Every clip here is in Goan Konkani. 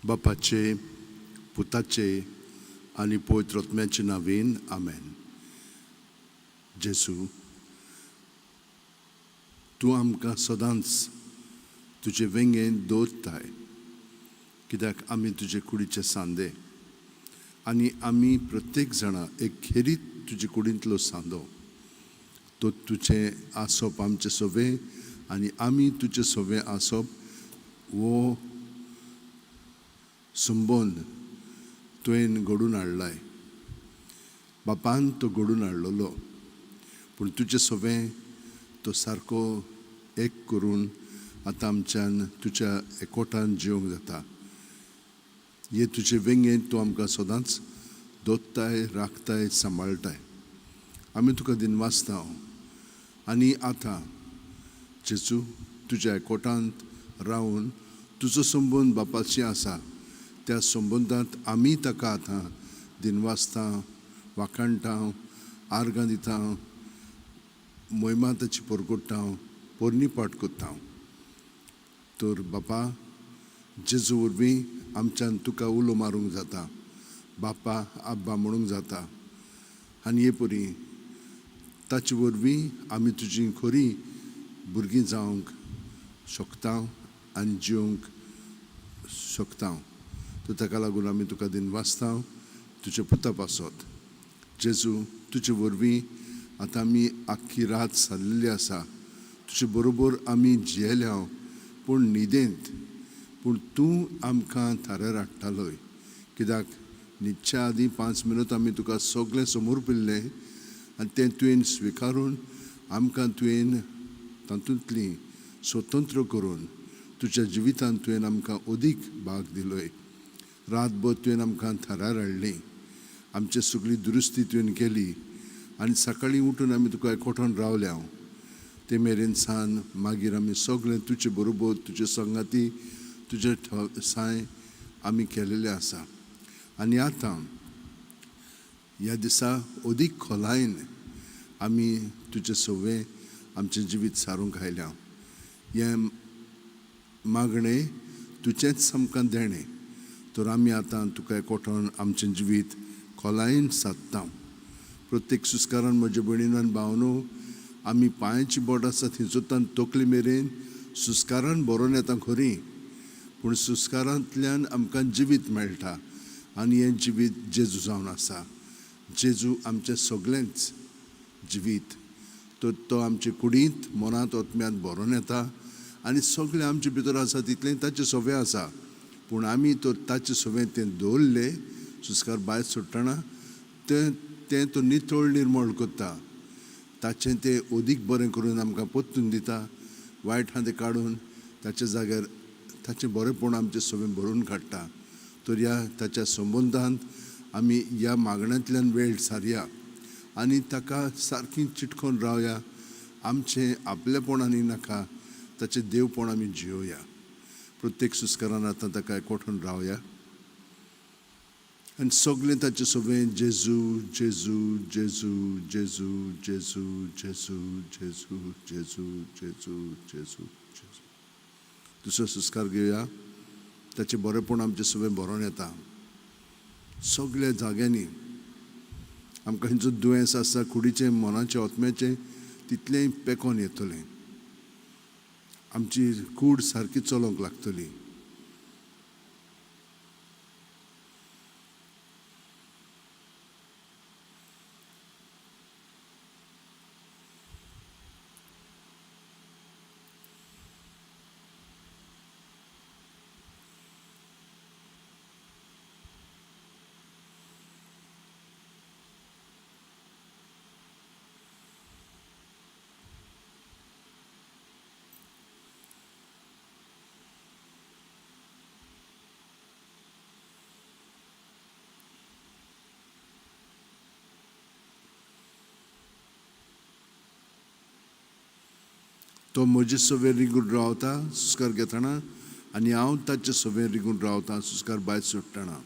बापाचे, पुताचे आनी पवित्र आत्म्याचे नांवेन, आमेन. जेजू, तूं आमकां सदांच तुजे वेंगेंत दवरताय, कित्याक आमी तुजे कुडीचे सांदे आनी आमी प्रत्येक जाणां एक खेरीत तुजे कुडींतलो सांदो. तो तुजें आसप आमचें सवें आनी आमी तुजें सवें आसप हो संबंद तुवें घडून हाडलाय. बापान तो घडून हाडलेलो, पूण तुजें सवें तो सारको एक करून आतां आमच्यान तुज्या एकवटान जिवंक जाता. हे तुजे वेंगेंत तूं आमकां सदांच दोत्ताय, राखताय, सांबाळटाय. आमी तुका दिनवासता. आनी आतां जेजू, तुज्या एकवटांत रावन तुजो संबंद बापाची आसा, त्या संबंदांत आमी ताका आतां दिनवासता, वाखाणटा, आर्गां दिता, मोहिमा ताची परगट्टा, पोरणी पाठ करता. तर बापा, जेजू वरवीं आमच्यान तुका उलो मारूंक जाता, बापा आब्बा म्हणूंक जाता. आनी हे परी ताचे वरवीं आमी तुजी खरी भुरगीं जावंक शकता आनी जिवंक शकता. तर ताका लागून आमी तुका दिनवासता तुज्या पुता पासत. जेजू, तुजे वरवीं आतां आमी आख्खी रात सारलेली आसा. तुजे बरोबर आमी जियेल्या पूण न्हिदेंत, पूण तूं आमकां थाऱ्यार हाडटालोय, कित्याक न्हिदच्या आदीं 5 मिनट आमी तुका सगळें समोर पिल्लें आनी तें तुवें स्विकारून आमकां तुवें तातूंतली स्वतंत्र करून तुज्या जिवितांत तुवें आमकां अदीक भाग दिलोय. रातभर तुवें आमकां थारार हाडली, आमची सगळी दुरुस्ती तुवें केली आनी सकाळीं उठून आमी तुका एकवटान रावल्या. ते मेरेन सान मागीर आमी सगळें तुजे बरोबर, तुजे संगाती, तुजे साय आमी केलेलें आसा. आनी आतां ह्या दिसा अदीक खोलायेन आमी तुजें सवें आमचें जिवीत सारूंक आयल्या. हें मागणें तुजेंच आमकां देणें. तर आमी आतां तुका एकवटान आमचें जिवीत खोलायेन सादता. प्रत्येक सुस्कारान म्हज्या भयणीन आनी भावनो, आमी पांयाची बोट आसा थंयसरतान तकली मेरेन सुस्कारान भरोन येता खरी, पूण सुस्कारांतल्यान आमकां जिवीत मेळटा आनी हें जिवीत जेजू जावन आसा. जेजू आमचें सगळेंच जिवीत. तर तो आमचे कुडींत, मनांत, आत्म्यांत भरोन येता आनी सगळें आमचे भितर आसा तितलें ताचें सवें आसा. पूण आमी तर ताचें सवें तें दवरलें सुस्कार भायर सोडटना तें तें तो नितळ निर्मळ करता. ताचें तें अदीक बरें करून आमकां परतून दिता. वायट आहा तें काडून ताच्या जाग्यार ताचें बरेंपण आमचें सवें भरून काडटा. तर ह्या ताच्या संबंदांत आमी ह्या मागण्यांतल्यान वेळ सारया आनी ताका सारकी चिटकोन रावया. आमचें आपलेपण आनी नाका, ताचें देवपण आमी जियोया. प्रत्येक सुस्कारान आतां ताका एकवटून रावया आनी सगळें ताचें सवें जेजू, जेजू, जेजू, जेजू, जेजू, जेजू, जेजू, जेजू, जेजू, जेजू, जेजू. दुसरो सुस्कार घेवया. ताचें बरेंपण आमचें सवें भरोन येता सगळ्या जाग्यांनी. आमकां खंयचो दुयेंस आसा कुडीचें, मनाचें, आत्म्याचें, तितलेंय पेकोन येतलें. आमची कूड सारकी चलोवंक लागतली. तो म्हजे सवें रिगून रावता सुस्कार घेतना आनी हांव ताचे सवें रिगून रावता सुस्कार भायर सोडटना.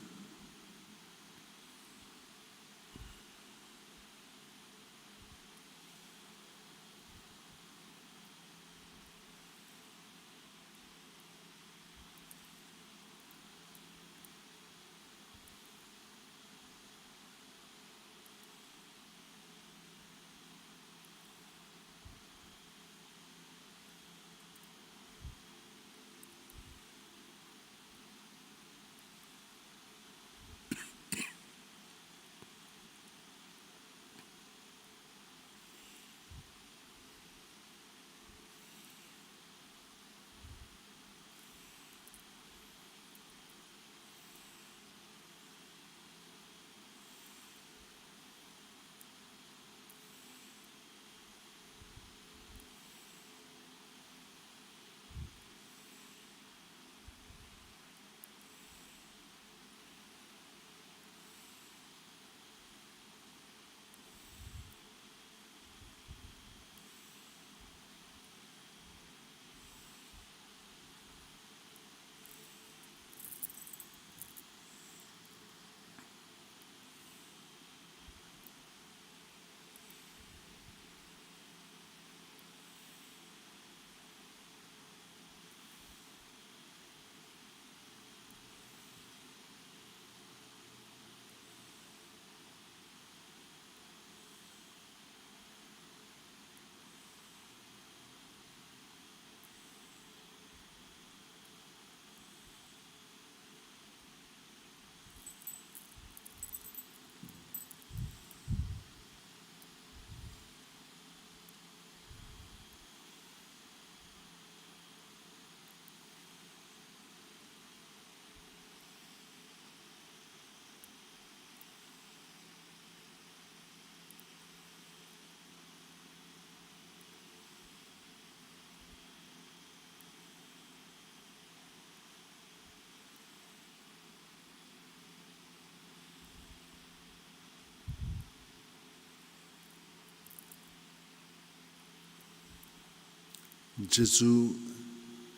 जेजू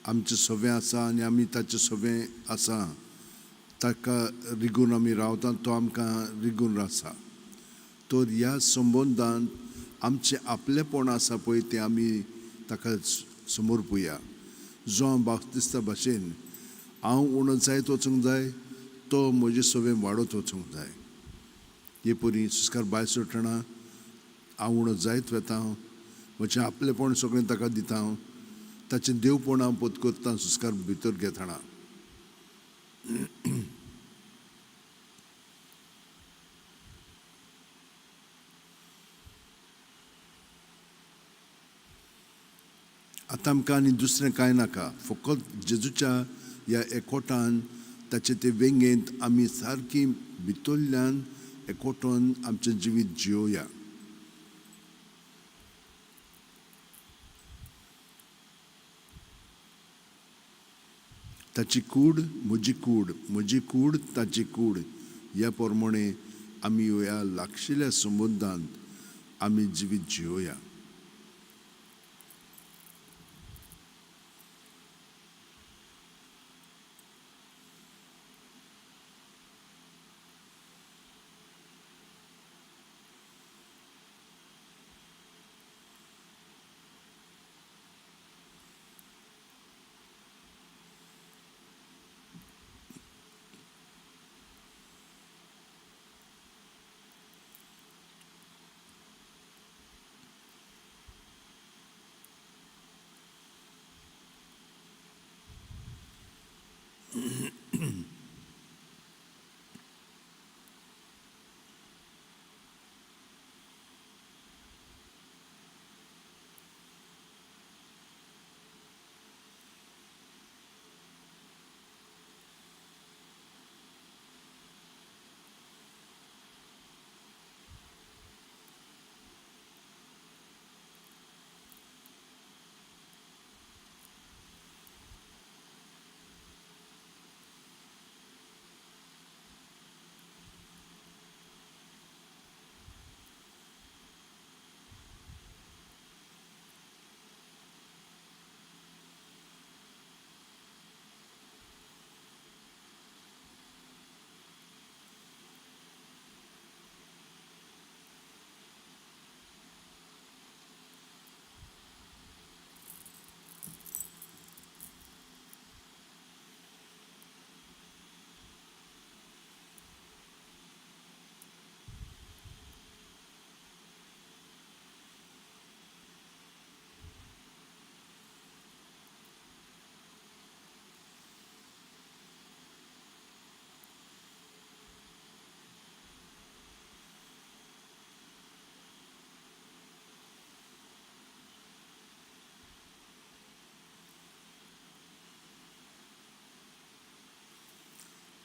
आमचें सवें आसा आनी आमी ताचें सवें आसा. ताका रिगून आमी रावता, तो आमकां रिगून आसा. तर ह्या संबंदान आमचें आपलेपण आसा पळय तें आमी ताका समर्पुया. जो हांव बाप्तिस्ता भाशेन हांव उणो जायत वचूंक जाय, तो म्हजे सवें वाडत वचूंक जाय. हे परी सुस्कार भायर सरतना हांव उणो जायत वता, म्हजें आपलेपण सगळें ताका दिता, हांव ताचें देवपण हांव पोत करता सुस्कार भितर घेतना. आतां आमकां आनी दुसरें कांय नाका, फकत जेजूच्या ह्या एकवटान ताचे ते वेंगेंत आमी सारकी भितरल्यान एकवटून आमचें जिवीत जियोया. ताची कूड म्हजी कूड, म्हजी कूड ताची कूड, ह्या प्रमाणे आमी ह्या लागशिल्ल्या संबंदांत आमी जिवीत जियोया.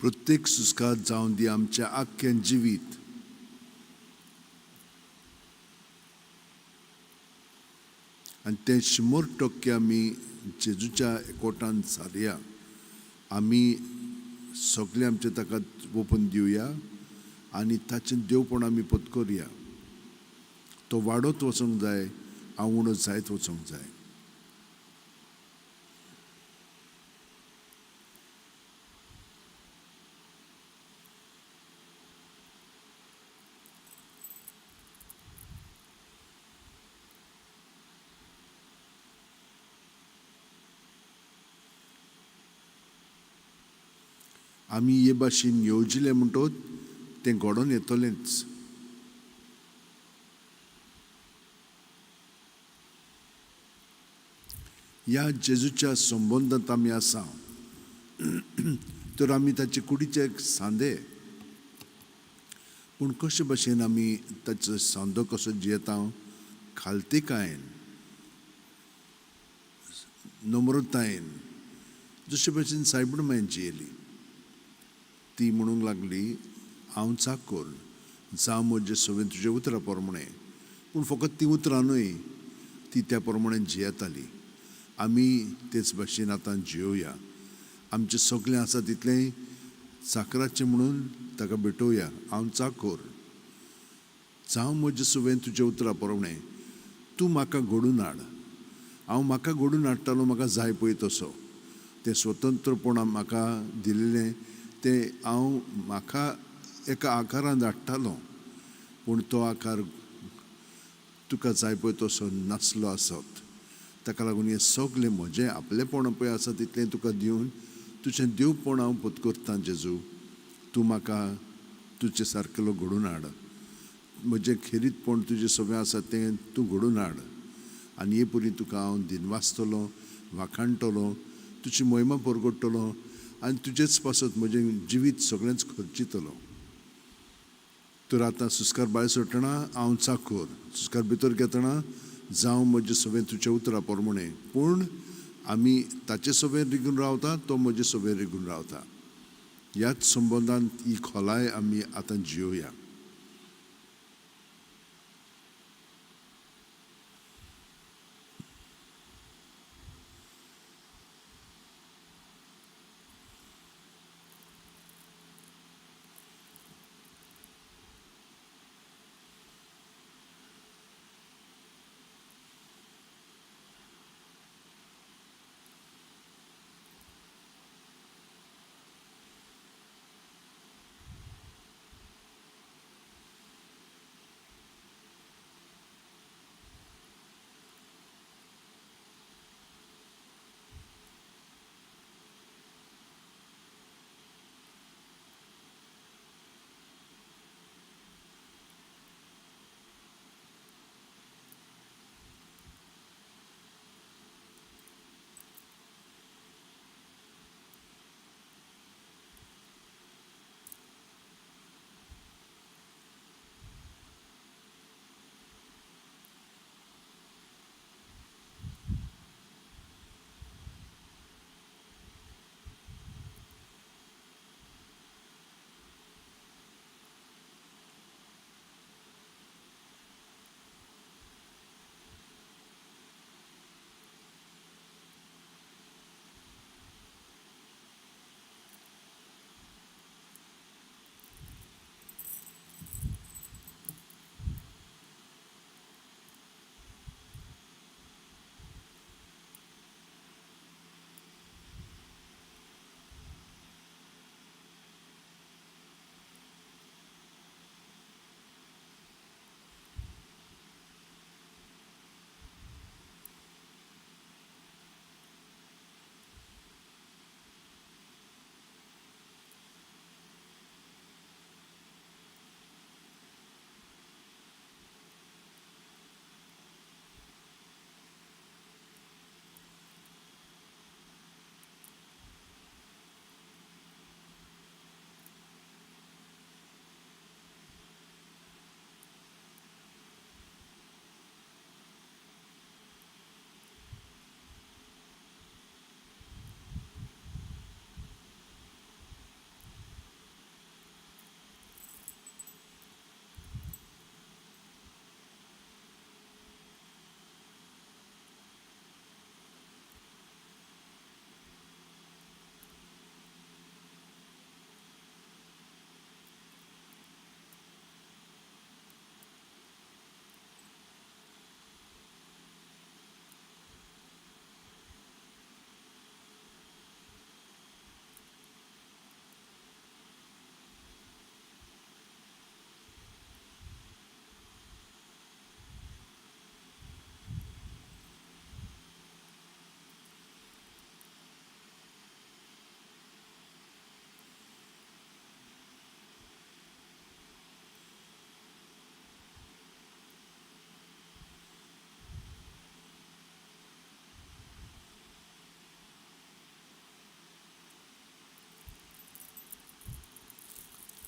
प्रत्येक सुस्कार जावन दी आमच्या आख्खें जिवीत. आनी तें 100% आमी जेजूच्या एकवटान सारया. आमी सगळें आमचें ताका ओपन दिवया आनी ताचें देवपण आमी पत्करया. तो वाडत वचूंक जाय, हांव उणो जायत वचूंक जाय. आमी हे भाशेन येवजिलें म्हणटोच तें घडोवन येतलेंच. ह्या जेजूच्या संबंदांत आमी आसा तर आमी ताचे कुडीचे सांदे, पूण कशे भाशेन आमी ताचो सांदो कसो जियेता? खालतीकायेन, नम्रतायेन, जशे भाशेन सायबण मायन जियेली. ती म्हणूंक लागली, हांव चाकर, जावं म्हजें सवें तुजे उतरां प्रमाणें. पूण फकत ती उतरां न्हय, ती त्या प्रमाणें जियेताली. आमी तेच भाशेन आतां जियोया. आमचें सगळें आसा तितलें चाकराचें म्हणून ताका भेटोवया. हांव चाकर, जावं म्हजें सवें तुजे उतरां प्रमाणें. तूं म्हाका घडून हाड. हांव म्हाका घडून हाडटालो म्हाका जाय पळय तसो. तें स्वतंत्रपण म्हाका दिल्लें तें हांव म्हाका एका आकारान हाडटालो, पूण तो आकार तुका जाय पळय तसो नासलो आसत. ताका लागून हें सगलें म्हजें आपलेपण पळय आसा तितलें तुका दिवन तुजें देवपण हांव पत्करतां जेजू. तूं म्हाका तुजे सारकेलो घडोवन हाड, म्हजें खेरीतपण तुजें सगळें आसा तें तूं घडोवन हाड आनी हे परी तुका हांव दिनवासतलो, वाखाणटलो, तुजी महिमा परगडटलो आनी तुजेच पासत म्हजें जिवीत सगळेंच खर्चितलो. तर आतां सुस्कार भायर सरतना हांव चाखोर, सुस्कार भितर घेतना जावं म्हजें सगळें तुज्या उतरा प्रमाणें, पूण आमी ताचे सगळें रिगून रावता, तो म्हजे सगळें रिगून रावता. ह्याच संबंदान ही खोलाय आमी आतां जियोया.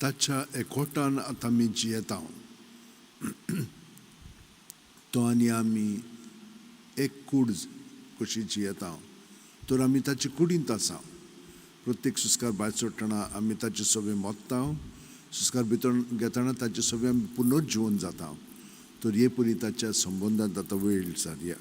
ताच्या एकवटान आतां आमी जियेता. तो आनी आमी एक कूड कशी जियेता, तर आमी ताचे कुडींत आसा. प्रत्येक सुस्कार भायर सोडटना आमी ताचे सगळें मोत्ता, सुस्कार भितर घेतना ताचे सगळें आमी पुनर्जिवन जाता. तर हे परी ताच्या संबंदांत आतां वेळ सारया.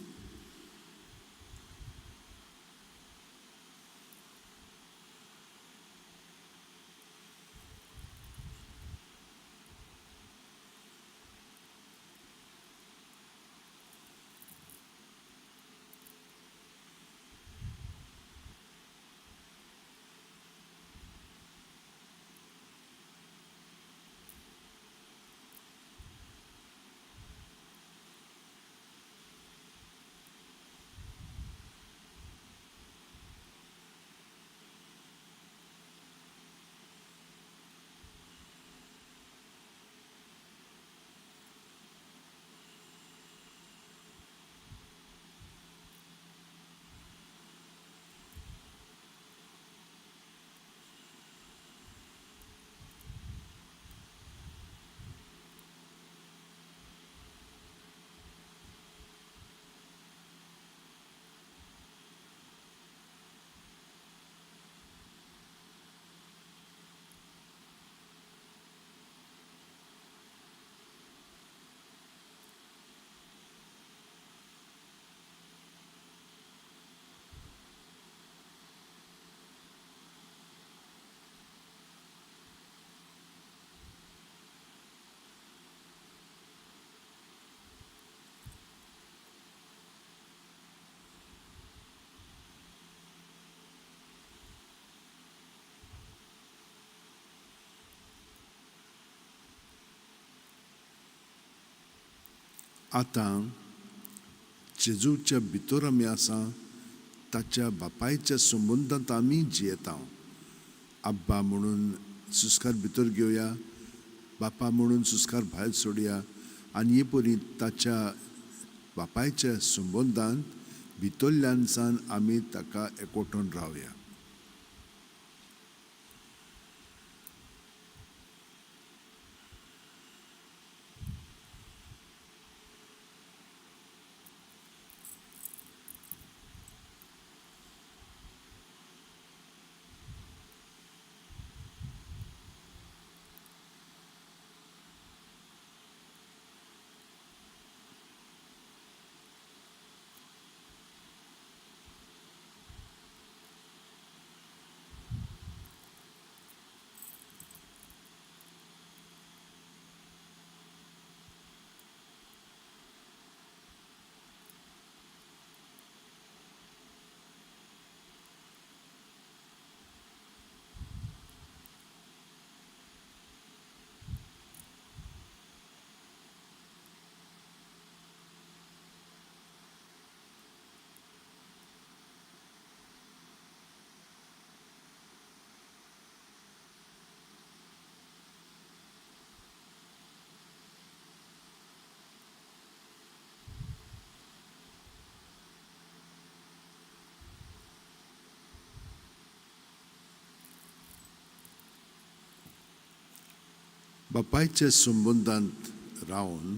आतां जेजूच्या भितर आमी आसा, ताच्या बापायच्या संबंदांत आमी जियेता. आब्बा म्हणून सुस्कार भितर घेवया, बापा म्हणून सुस्कार भायर सोडया आनी हे परी ताच्या बापायच्या संबंदांत भितरल्यान सान आमी ताका एकवटून रावया. बापायच्या संबंदांत रावन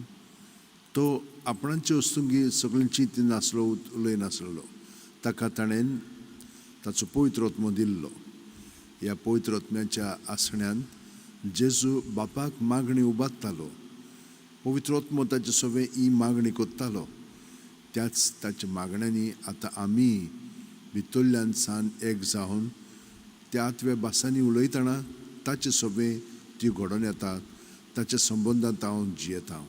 तो आपणाचे वस्तुंगी सगळ्यांची ती नासलो, उलयनासलो. ताका ताणें ताचो पवित्र आत्मो दिल्लो. ह्या पवित्र आत्म्याच्या आसण्यान जेजू बापाक मागणी उबारतालो. पवित्र आत्मो ताचे सगळें ही मागणी करतालो. त्याच ताच्या मागण्यांनी आतां आमी भितरल्यान सान एक जावन त्या आतव्या भासांनी उलयतना ताचे सगळें ती घडोवन येता. ताच्या संबंदांत हांव जियेता.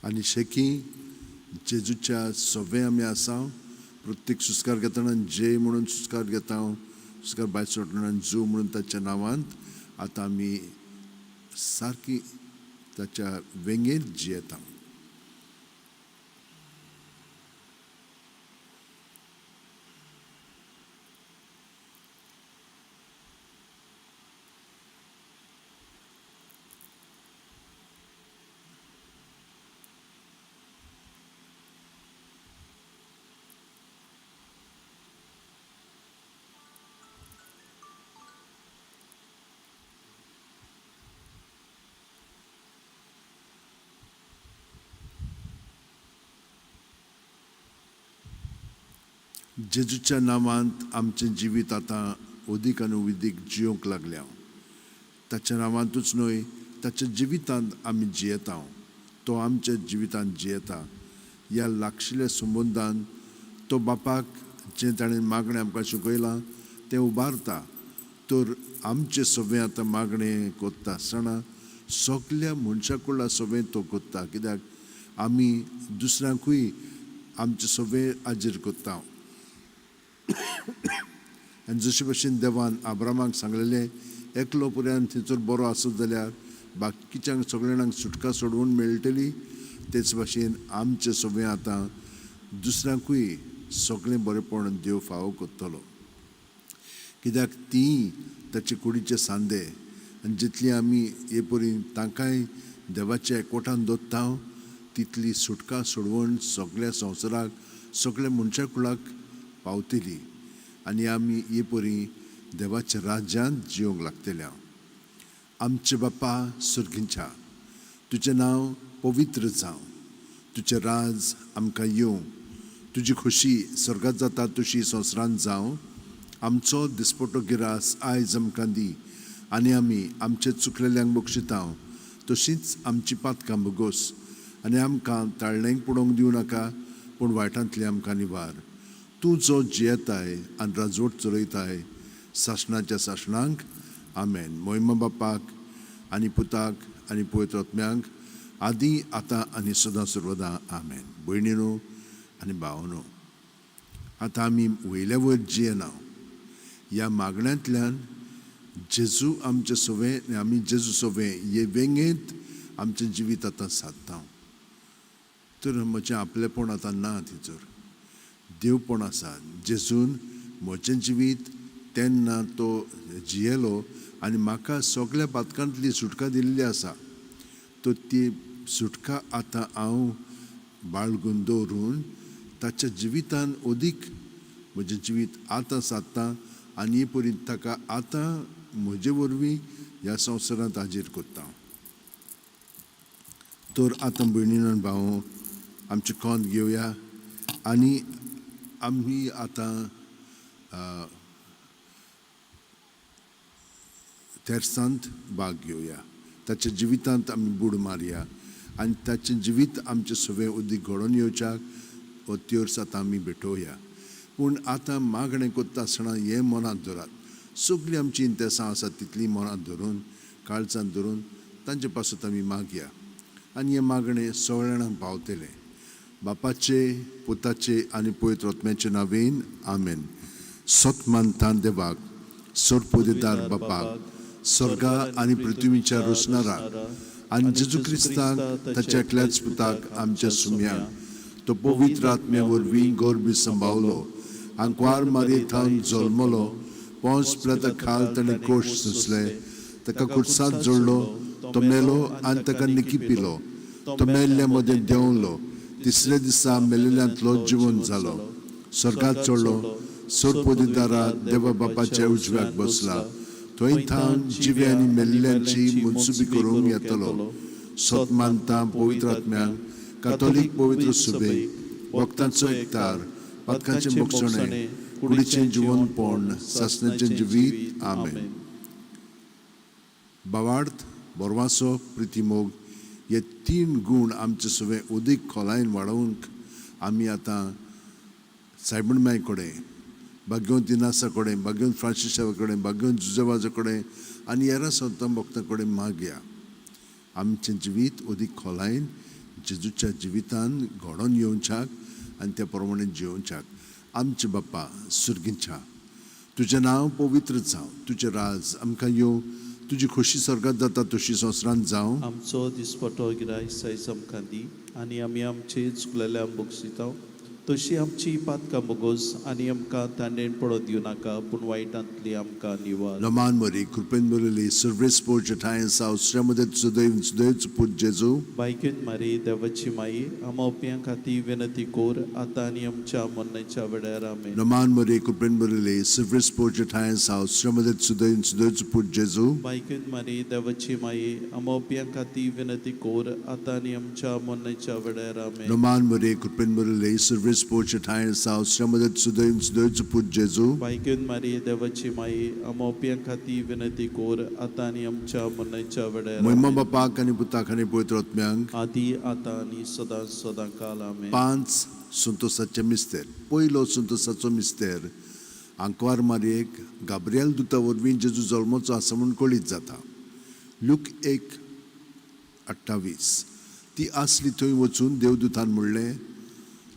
आनी शेकी जेजूच्या सवे आमी आसा. प्रत्येक सुस्कार घेतना जे म्हणून सुस्कार घेता, सुस्कार भायर सोडटना जू म्हणून ताच्या नांवांत आतां आमी सारकी ताच्या वेंगेंत जियेता. जेजूच्या नांवांत आमचें जिवीत आतां अदीक आनी अदीक जियोंक लागल्या. ताच्या नांवांतूच न्हय, ताच्या जिवितांत आमी जियेता. तो आमच्या जिवितांत जियेता. ह्या लागशिल्ल्या संबंदान तो बापाक जें ताणें मागणें आमकां शिकयलां तें उबारता. तर आमचें सगळें आतां मागणें करता आसतना सगल्या मनशा कडल्यान सगळें तो करता. कित्याक आमी दुसऱ्यांकूय आमचे सगळे आजीर करता. आनी जशे भशेन देवान आब्रामाक सांगलेलें, एकलो पर्यंत थंयसर बरो आसत जाल्यार बाकीच्यांक सगळ्या जाणांक सुटका सोडोवन मेळटली, तेच भाशेन आमचे सगळें आतां दुसऱ्यांकूय सगळें बरेपण देव फावो करतलो, कित्याक ती ताचे कुडीचे सांदे. आनी जितली आमी हे परी तांकांय देवाच्या एकवटान दवरता तितली सुटका सोडवण सगळ्या संवसाराक, सगळ्या मनशा कुळाक पावतली आनी आमी हे परी देवाच्या राज्यांत जिवंक लागतले. आमचे बापा सर्गींच्या, तुजें नांव पवित्र जावं, तुजें राज आमकां येवं, तुजी खोशी स्वर्गात जाता तशी संवसारांत जावं. आमचो दिसपटो गिरास आयज आमकां दी आनी आमी आमचे चुकलेल्यांक बक्षिता तशींच आमची पातकां भोगोस आनी आमकां ताळणेक पडोवंक दिवं नाका, पूण वायटांतली आमकां निवार. तूं जो जियेताय आनी राजवट चलयताय सासणाच्या सासणांक, आमेन. मोहिमा बापाक आनी पुताक आनी पवित्र आत्म्यांक, आदी आतां आनी सदां सर्वदां, आमेन. भयणीनो आनी भावनो, आतां आमी वयल्या वयर जियेना. ह्या मागण्यांतल्यान जेजू आमचे सवे आनी आमी जेजू सवे हे वेंगेंत आमचें जिवीत आतां सादता. तर म्हजें आपलेपण आतां ना, थंयसर देवपण आसा. जेजून म्हजें जिवीत तेन्ना तो जियेलो आनी म्हाका सगळ्या पातकांतली सुटका दिल्ली आसा. तर ती सुटका आतां हांव बाळगून दवरून ताच्या जिवितान अदीक म्हजें जिवीत आतां सादता आनी हे परी ताका आतां म्हजे वरवीं ह्या संवसारांत हाजीर करता. तर आतां भयणीन आनी भाव आमचें कोंत घेवया आनी आमी आतां तेर्सांत भाग घेवया. ताच्या जिवितांत आमी बूड मारया आनी ताचें जिवीत आमचें सगळें उदीक घडोवन येवच्याक हो तेर्स आतां आमी भेटोवया. पूण आतां मागणें करता आसतना हें मनांत धरात, सगळीं आमचीं इंतेसां आसात तितलीं मनांत धरून, काळजांत धरून तांचे पासत आमी मागया आनी हें मागणें सगळ्या जाणांक पावतलें. बापाचे, पुताचे आनी पवित्र आत्म्याचे नांवेन, आमेन. सत मानता देवाक, सर्वपदेदार बापाक, स्वर्गा आनी पृथ्वीच्या रोसणाराक, आनी जेजू क्रिस्ताक ताच्या एकल्याच पुताक आमच्या सुम्याक, तो पवित्र आत्म्या वरवीं गर्भी संभावलो, आंकवार मारये थावन जल्मलो, पोंस प्लेता खाल ताणें कोश सोंसले, ताका कुर्सात जोडलो, तो मेलो आनी ताका निकी पिलो, तो मेल्ल्या मदें देंवलो, तिसऱ्या दिसा मेलेल्यांतलो जिवन जालो, स्वर्गात चडलो, सर्वपदिदारा देवा बापाच्या उजव्याक बसला, थंय थावन जिवे आनी मेल्ल्यांची मनसुबी करूंक येतलो. सत मानता पवित्र आत्म्याक, कातोलीक पवित्र सुबेक, भक्तांचो एकतार, पातकांचें भोगसणें, कुडीचें जिवनपण, सासण्याचें जिवीत, आमेन. भावार्थ, बरवासो, प्रितीमोग हे तीन गूण आमचे सगळे अदीक खोलायेन वाडोवंक आमी आतां सायबण माय कडेन, भाग्यवंत इनासा कडेन, भाग्यवंत फ्रांसिसावा कडेन, भाग्यवंत जुजेवाजा कडेन आनी हेरां संतां भक्तां कडेन मागया. आमचें जिवीत अदीक खोलायेन जेजूच्या जिवितान घडोवन येवच्याक आनी त्या प्रमाणे जियोवच्याक. आमचे बापा सुर्गींच्या, तुजें नांव पवित्र जावं, तुजें राज आमकां येवं, तुजी खोशी स्वर्गात जाता तशी संवसारांत जावं. आमचो दिसपटो गिरायक आयज आमकां दी आनी आमी आमचे चुकलेल्या बक्षिता तशी आमची पातकां बोगोस आनी आमकां तांडेन पडोवन दिवं नाका, पूण वायटांतली आमकां निवार. नमान मरी, कृपेन बरयली सर्वेस पोरचे ठांय सावसऱ्या सुदैव सुदैव पूत जेजू. बायकेन मारी देवाची माई, आमोप्यां खातीर विनंती कोर, आतां आनी आमच्या मरणाच्या वेळार, आमेन. नमान मरी, कृपेन बरयली सर्वेस पोरचे ठांय सावसऱ्या सुदैव सुदैव पूत जेजू. बायकेन मारी देवाची माई, आमोप्यां खातीर विनंती कोर, आतां आनी आमच्या मरणाच्या वेळार, आमेन. नमान मरी, कृपेन बरयली सर्वेस पोरचे ठांय सावसऱ्या सुदैव सुदैव पूत जेजू. बायकेन मारी देवाची माई, आमोप्यां खातीर विनंती कोर, आतां आनी आमच्या मरणाच्या वेळार, महिमा आमेन. बापाक आनी पुताक आनी पवित्र आत्म्यांक, आदी आतां आनी सदां सदां काल, आमेन. पांच संतोसाचे मिस्तेर. पयलो संतोसाचो मिस्तेर, आंकवार मारयेक गाब्रियल दुता वरवीं जेजू जल्माचो आसा म्हूण कळीत जाता. लूक 1:28. ती आसली थंय वचून देवदुतान म्हणलें,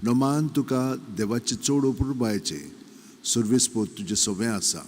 नमान तुका, देवाचे चड अपुरबायेचें, सर्वेस्पोर तुजे सवें आसा.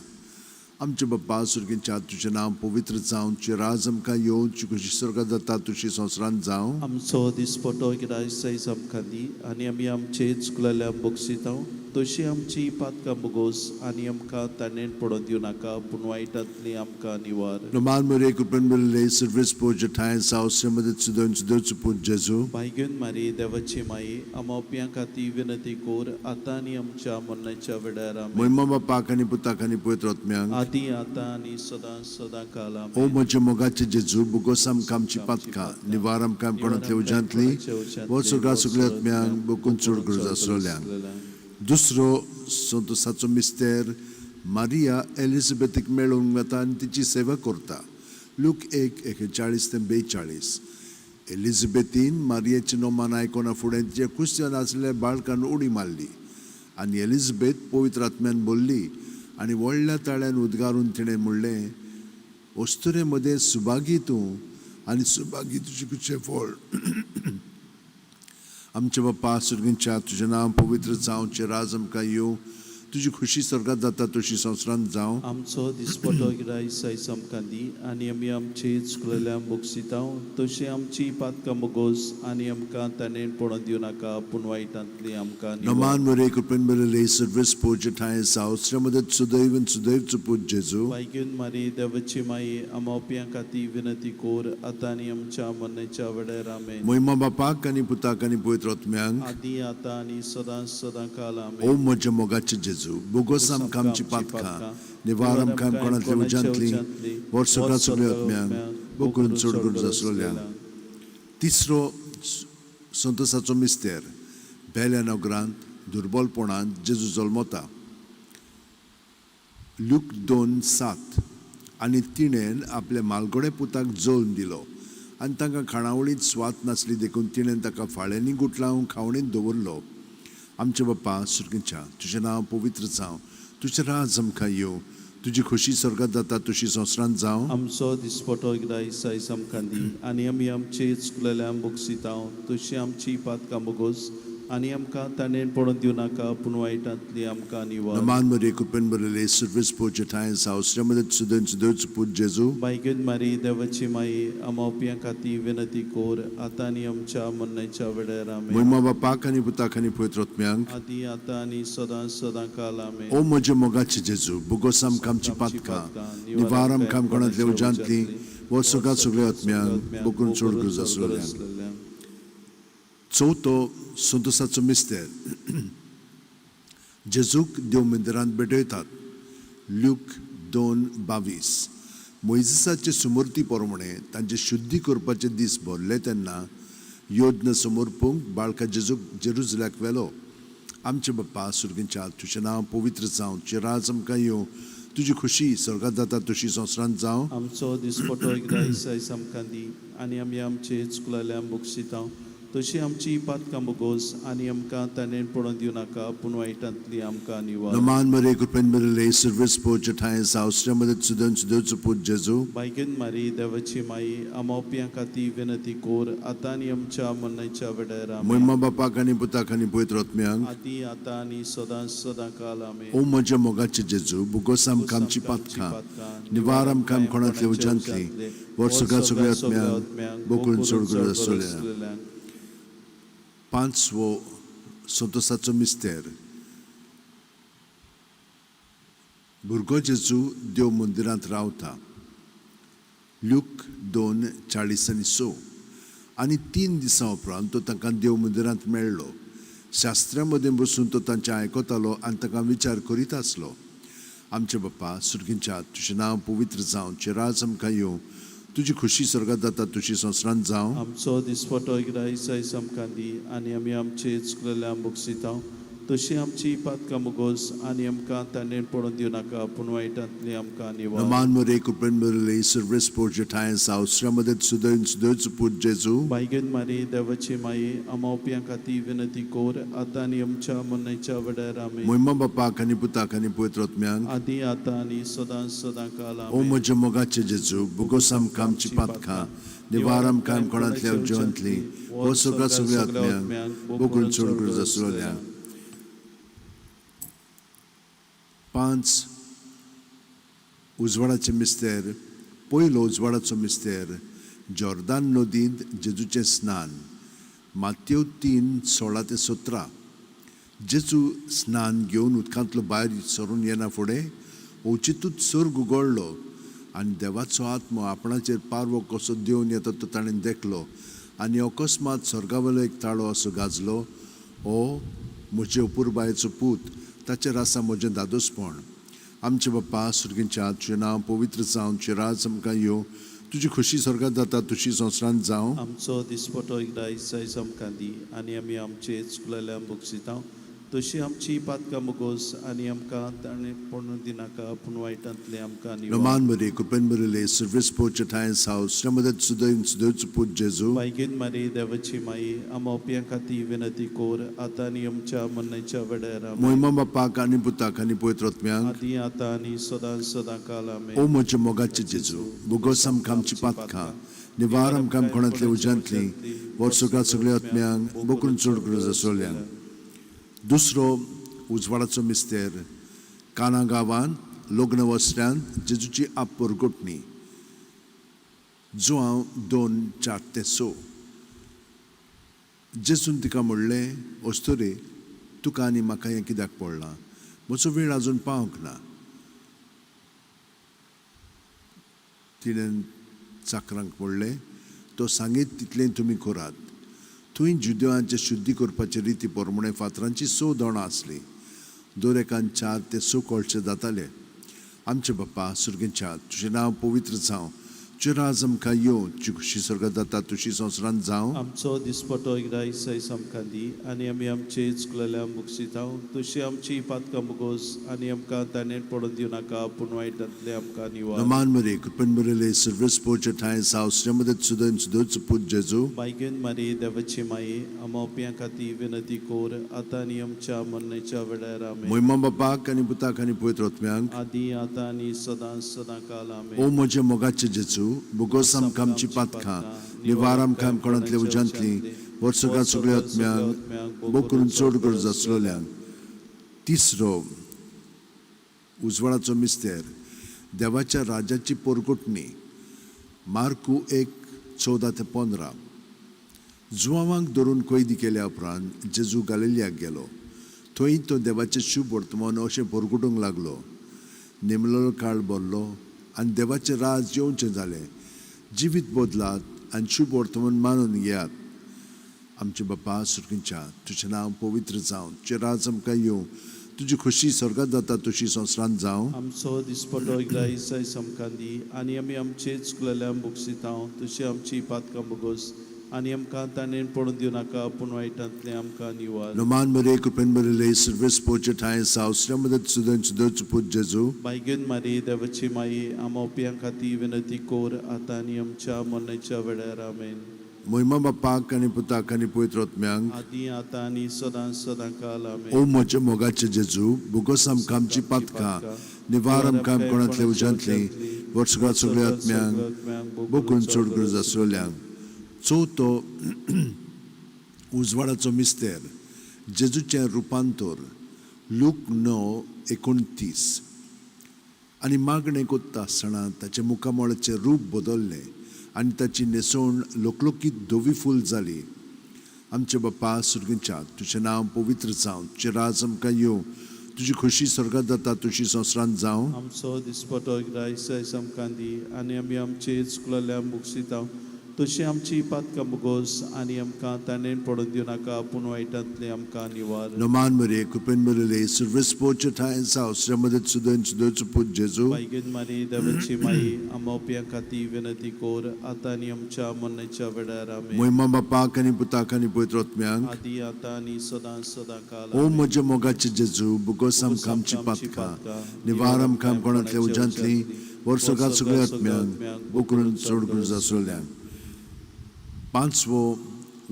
आमचे बाप्पा सुर्गींच्या, तुजें नांव पवित्र जावं, तुजें राज आमकां येवं, तुजी खुशी स्वर्गात जाता तुशी संवसारांत जावं. आमचो दिसपटो गिरायस आयज आमकां दी आनी आमी आमचे चुकलेल्या बक्षितांव तशी आमची पातकां बोगोस आनी आमकां ताणें पडोवन दिवं नाका पूण वायटांतली आमकां निवार. नमान मरे, कृपेन भरिल्ले, सर्वेस्पोर ठांय साव, श्रीमती सुदन सुदेवचो पूत जेजू. भायगेवन मारी देवाची माई आमोप्यां खातीर विनंती कोर आतां आनी आमच्या मरणाच्या वेळार. आमेन. महिमा बापाक आनी पुताक आनी पवित्र आत्म्यांक. आदी आतां आनी सदां सदां काल. ओ आमेन. म्हज्या मोगाचे जेजू, बोगोस आमकां आमची पातकां, निवार आमकां कोणांतल्या उज्यांतली, वो सगळ्या सगळ्या आत्म्यांक बोकून चड गरज आसलेल्यांक. दुसरो संतोसाचो मिस्तेर, मारिया एलिझाबेथीक मेळूंक वता आनी तिची सेवा करता. लूक 1:41 ते 42. एलिझाबेथीन मारियाचें नोमान आयकना फुडें तिच्या कुस्त्यान आसलेल्या बाळकान उडी मारली आनी एलिझाबेथ पवित्र आत्म्यान बोल्ली आनी व्हडल्या ताळ्यान उद्गारून तिणें म्हणलें, अस्तुरे मदें सुभागी तूं आनी सुभागी तुजें कुचें फळ. आमचे बाप्पा सुर्गींच्या, तुजें नांव पवित्र जावं, तुजें राज आमकां येवं, तुजी खुशी स्वर्गात जाता तशी संवसारांत जावं. आमचो दिसपटो गिरायस आयज आमकां दी आनी आमी आमचे चुकलेल्या बक्षितांव तशी आमची पातकां बोगोस आनी आमकां ताणें पडोवन दिवं नाका पूण वायटांतली आमकां निवार. नमान मरे, कृपेन भरिल्ले, सर्वेस्पोर ठांय साव, श्रीमदत सुदैव सुदैवचो पूत जेजू. भायगेवन मारी देवाची माई आमोप्यां खातीर विनंती कोर आतां आनी आमच्या मरणाच्या वेळार. आमेन. महिमा बापाक आनी पुताक आनी पवित्र आत्म्यांक. आदी आतां आनी सदां सदां काल. ओ आमेन. म्हज्या मोगाचे जेजू, बोगोस आमकां आमची पातकां, निवार आमकां कोणांतल्या उज्यांतली, वर सगळ्या सगळ्या आत्म्यांक बोकून चड गरज आसलेल्यांक. तिसरो संतोसाचो मिस्तेर, बेल्या नगरांत दुर्बलपणांत जेजू जल्मता. लूक 2:7. आनी तिणें आपल्या मालगोडे पुताक जल्म दिलो आनी तांकां खाणावळींत स्वात नासली देखून तिणें ताका फाळ्यांनी गुटलावन खावणींत दवरलो. आमचे बाप्पा सुर्गींच्या, तुजें नांव पवित्र जावं, तुजें राज आमकां येवं, तुजी खुशी स्वर्गात जाता तुशी संवसारांत जावं. आमचो दिसपटो गिरायस आयज आमकां दी आनी आमी आमचे चुकलेल्या बक्षितांव तशी आमची पातकां बोगोस आनी आमकां ताणें पडोवन दिवं नाका पूण वायटांतली आमकां निवार. नमान मरे, कृपेन भरिल्ले, सर्वेस्पोर ठांय साव, श्रीमदत सुदन सुदेवचो पूत जेजू. भायगेवन मारी देवाची माई आमोप्यां खातीर विनंती कोर आतां आनी आमच्या मरणाच्या वेळार. आमेन. महिमा बापाक आनी पुताक आनी पवित्र आत्म्यांक. आदी आतां आनी सदां सदां काल. आमेन. ओ म्हज्या मोगाचे जेजू, बोगोस आमकां आमची पातकां, निवार आमकां कोणांतल्या उज्यांतली, वो सगळ्या सगळ्या आत्म्यांक बोकून चड गरज आसलेल्यांक. चवथो संतोसाचो मिस्तेर, जेजूक देव मंदिरांत भेटयतात. ल्यूक 2:22. मोयजिसाचे सुमूर्ती प्रमाणे तांचे शुद्धी करपाचे दीस भरले तेन्ना योज्ञ समर्पूंक बाळका जेजूक जेरुजल्याक व्हेलो. आमचे बाप्पा सुर्गींच्या, तुजें नांव पवित्र जावं, तुजें राज आमकां येवं, तुजी खुशी स्वर्गात जाता तशी संवसारांत जावं. आमचो दिसपटो गिरायस आयज आमकां दी आनी आमी आमचे चुकलेल्या बक्षितांव तशी आमची पातकां बोगोस आनी आमकां ताणें पडोवन दिवं नाका पूण वायटांतली आमकां निवार. नमान मरे, कृपेन भरिल्ले, सर्वेस्पोर ठांय साव, श्रीमदत सुदन सुदेवचो पूत जेजू. भायगेवन मारी देवाची माई आमोप्यां खातीर विनंती कोर आतां आनी आमच्या मरणाच्या वेळार. आमेन. महिमा बापाक आनी पुताक आनी पवित्र आत्म्यांक. आदी आतां आनी सदां सदां काल. आमेन. ओ म्हज्या मोगाचे जेजू, बोगोस आमकां आमची पातकां, निवार आमकां कोणांतल्या उज्यांतली, वर सगळ्या सगळ्या आत्म्यांक बोकून चड गरज आसलेल्या. पांचवो संतोसाचो मिस्तेर, भुरगो जेजू देव मंदिरांत रावता. ल्यूक 2:46. आनी 3 दिसां उपरांत तो तांकां देव मंदिरांत मेळ्ळो. शास्त्रा मदें बसून तो तांचें आयकतालो आनी तांकां विचार करीत आसलो. आमचे बाप्पा सुर्गींच्या, तुजें नांव पवित्र जावं, तुजें राज आमकां येवं, तुजी खुशी स्वर्गात जाता तुशी संवसारांत जावं. आमचो दिसपटो गिरायस आयज आमकां दी आनी आमी आमचे चुकलेल्या बक्षितांव तशी आमची पातकां मुगोस आनी आमकां ताणें पडून दिवं नाका पूण वायटांतली आमकां निवार. नमान मरे कृपेन भरिल्ली सर्वेस्पोर ठांय साव श्रमदत सुदयन सुदयचो पूत जेजू. बायगेन मारी देवाची माई आमावप्यां खातीर विनंती कर आतां आनी आमच्या मरणाच्या वेळार. आमेन. महिमा बापाक आनी पुताक आनी पवित्र आत्म्यांक. आदी आतां आनी सदां सदां काल. ओ आमेन. म्हज्या मोगाचे जेजू, बोगोस आमकां आमची पातकां, निवार आमकां कोणांतल्या उज्यांतली, हो सगळ्या सगळ्या आत्म्यांक बोगून चड गरज आसलेल्या. 5 उजवाडाचे मिस्तेर. पयलो उजवाडाचो मिस्तेर, जॉर्दान नदींत जेजूचें स्नान. मातेव 3:16 ते 17. जेजू स्नान घेवन उदकांतलो भायर सरून येना फुडें अवचितूच सर्ग उगडलो आनी देवाचो आत्मो आपणाचेर पारवो कसो देंवन येता तो ताणें देखलो. आनी अकस्मात स्वर्गावेलो एक ताळो असो गाजलो, हो म्हजे अपुरबायेचो पूत, ताचेर आसा म्हजें दादोसपण. आमचे बाप्पा सुर्गींच्या, तुजें नांव पवित्र जावं, तुजें राज आमकां येवं, तुजी खोशी स्वर्गात जाता तशी संवसारांत जावं. आमचो दिसपटो एकदां आयज आमकां दी आनी आमी आमचे चुकलेल्या बक्षिता तशी आमची पातकां मुगोस आनी आमकां ताणें पडून दिनाका पूण वायटांतले आमकां निवार. नमान मरे कृपेन भरिल्ले सर्वेस्पोरचे ठांय साव श्रमदत सुदयन सुदयचो पूत जेजू. बायगेन मारी देवाची माई आमावप्यां खातीर विनंती कर आतां आनी आमच्या मरणाच्या वेळार. आमेन. महिमा बापाक आनी पुताक आनी पवित्र आत्म्यांक. आदी आतां आनी सदां सदां काल. आमेन. ओ म्हज्या मोगाचे जेजू, बोगोस आमकां आमची पातकां, निवार आमकां कोणांतल्या उज्यांतली, वर्सुका सगळ्या आत्म्यांक बोकून चड गरज आसलेल्यांक. दुसरो उजवाडाचो मिस्तेर, काना गांवांत लग्न वसऱ्यांत जेजूची आपरगोटणी. जुआंव 2:4 ते 6. जेजून तिका म्हणलें, अस्तुरे, तुका आनी म्हाका हें कित्याक पडलां? म्हजो वेळ आजून पावंक ना. तिणें चाकरांक म्हणलें, तो सांगीत तितलें तुमी करात. थंय जुदेवांचे शुद्धी करपाचे रिती प्रमाणे फातरांची 6 दोणां आसलीं. दर एकान 4 ते 6 कळचे जाताले. आमचे बाप्पा सुर्गेच्या, तुजें नांव पवित्र जावं, तुजें राज आमकां येवं, तुजी खुशी स्वर्गात जाता तशी संवसारांत जावं. आमचो दिसपटो एकदां आयज आमकां दी आनी आमी आमचे चुकलेल्या बक्षिता तशी आमची पातकां मुगोस आनी आमकां ताणें पडून दिवं नाका पूण वायटांतले आमकां निवार. नमान मरे कृपेन भरिल्ले सर्वेस्पोरचे ठांय साव श्रमदत सुदयन सुदयचो पूत जेजू. बायगेन मारी देवाची माई आमावप्यां खातीर विनंती कर आतां आनी आमच्या मरणाच्या वेळार. आमेन. महिमा बापाक आनी पुताक आनी पवित्र आत्म्यांक. आदी आतां आनी सदां सदां काल. आमेन. ओ म्हज्या मोगाचे जेजू, बोगोस आमकां आमची पातकां, निवार आमकां कोणांतल्या उज्यांतली, वर्सुका सगळ्या आत्म्यांक बोकरून चड गरज आसलेल्यांक. तिसरो उजवाडाचो मिस्तेर, देवाच्या राजाची पोरगोटणी. मार्कू 1:14 ते 15. जुवांवांक धरून कैदी केल्या उपरांत जेजू गालिलियाक गेलो. थंय तो देवाचें शुभ वर्तमान अशें पोरगुटूंक लागलो. नेमलेलो काळ भरलो आनी देवाचें राज येवचें जालें. जिवीत बदलात आनी शुभ वर्तमान मानून घेयात. आमचे बाप्पा सुर्गींच्या, तुजें नांव पवित्र जावं, तुजें राज आमकां येवं, तुजी खोशी स्वर्गात जाता तशी संवसारांत जावं. आमचो दिसपटो एकदां आयज आमकां दी आनी आमी आमचे चुकलेल्या बक्षिता तशी आमची पातकां बगोस आनी आमकां ताणें पडून दिवं नाका पूण वायटांतले आमकां निवार. नमान मरे कृपेन भरिल्ले सर्वेस्पोरचे ठांय साव श्रमदत सुदयन सुदयचो पूत जेजू. बायगेन मारी देवाची माई आमावप्यां खातीर विनंती कर आतां आनी आमच्या मरणाच्या वेळार. आमेन. महिमा बापाक आनी पुताक आनी पवित्र आत्म्यांक. आदी आतां आनी सदां सदां काल. आमेन. ओ म्हज्या मोगाचे जेजू, बोगोस आमकां आमची पातकां, निवार आमकां कोणांतल्या उज्यांतली, वर्सुका सगळ्या आत्म्यांक बोकून चड गरज आसलेल्यांक. चवथो उजवाडाचो मिस्तेर, जेजूचें रुपांतर. लूक 9:29. आनी मागणें कोत्ता आसतना ताचें मुखामळाचें रूप बदल्लें आनी ताची न्हेसवण लोकलोकीत धवी फूल जाली. आमचे बाप्पा सुर्गींच्या, तुजें नांव पवित्र जावं, तुजें राज आमकां येवं, तुजी खोशी स्वर्गात जाता तशी संवसारांत जावं. आमचो दिसपटो एकदां आयज आमकां दी आनी आमी आमचे चुकलेल्या बक्षिता तशी आमची पातकां बोगोस आनी आमकां ताणें पडून दिवं नाका पूण वायटांतले आमकां निवार. नमान मरिये, कृपेन भरिल्ले, सर्वेस्पोरचे ठांय साव, श्रीमदत सुदयन सुदयचो पूत जेजू. बायगेन मारी देवाची माई आमोप्यां खातीर विनंती कोर आतां आनी आमच्या मरणाच्या वेळार. आमेन. मोहिमा बापाक आनी पुताक आनी पवित्र आत्म्यांक. आदी आतां आनी सदां सदां काल. ओ म्हज्या मोगाचे जेजू, बोगोस आमकां आमची पातकां, निवार आमकां कोणांतल्या उज्यांतली, वर्सगात सगळ्या आत्म्यांक बोकरून चड गरज आसलेल्यांक. पांचवो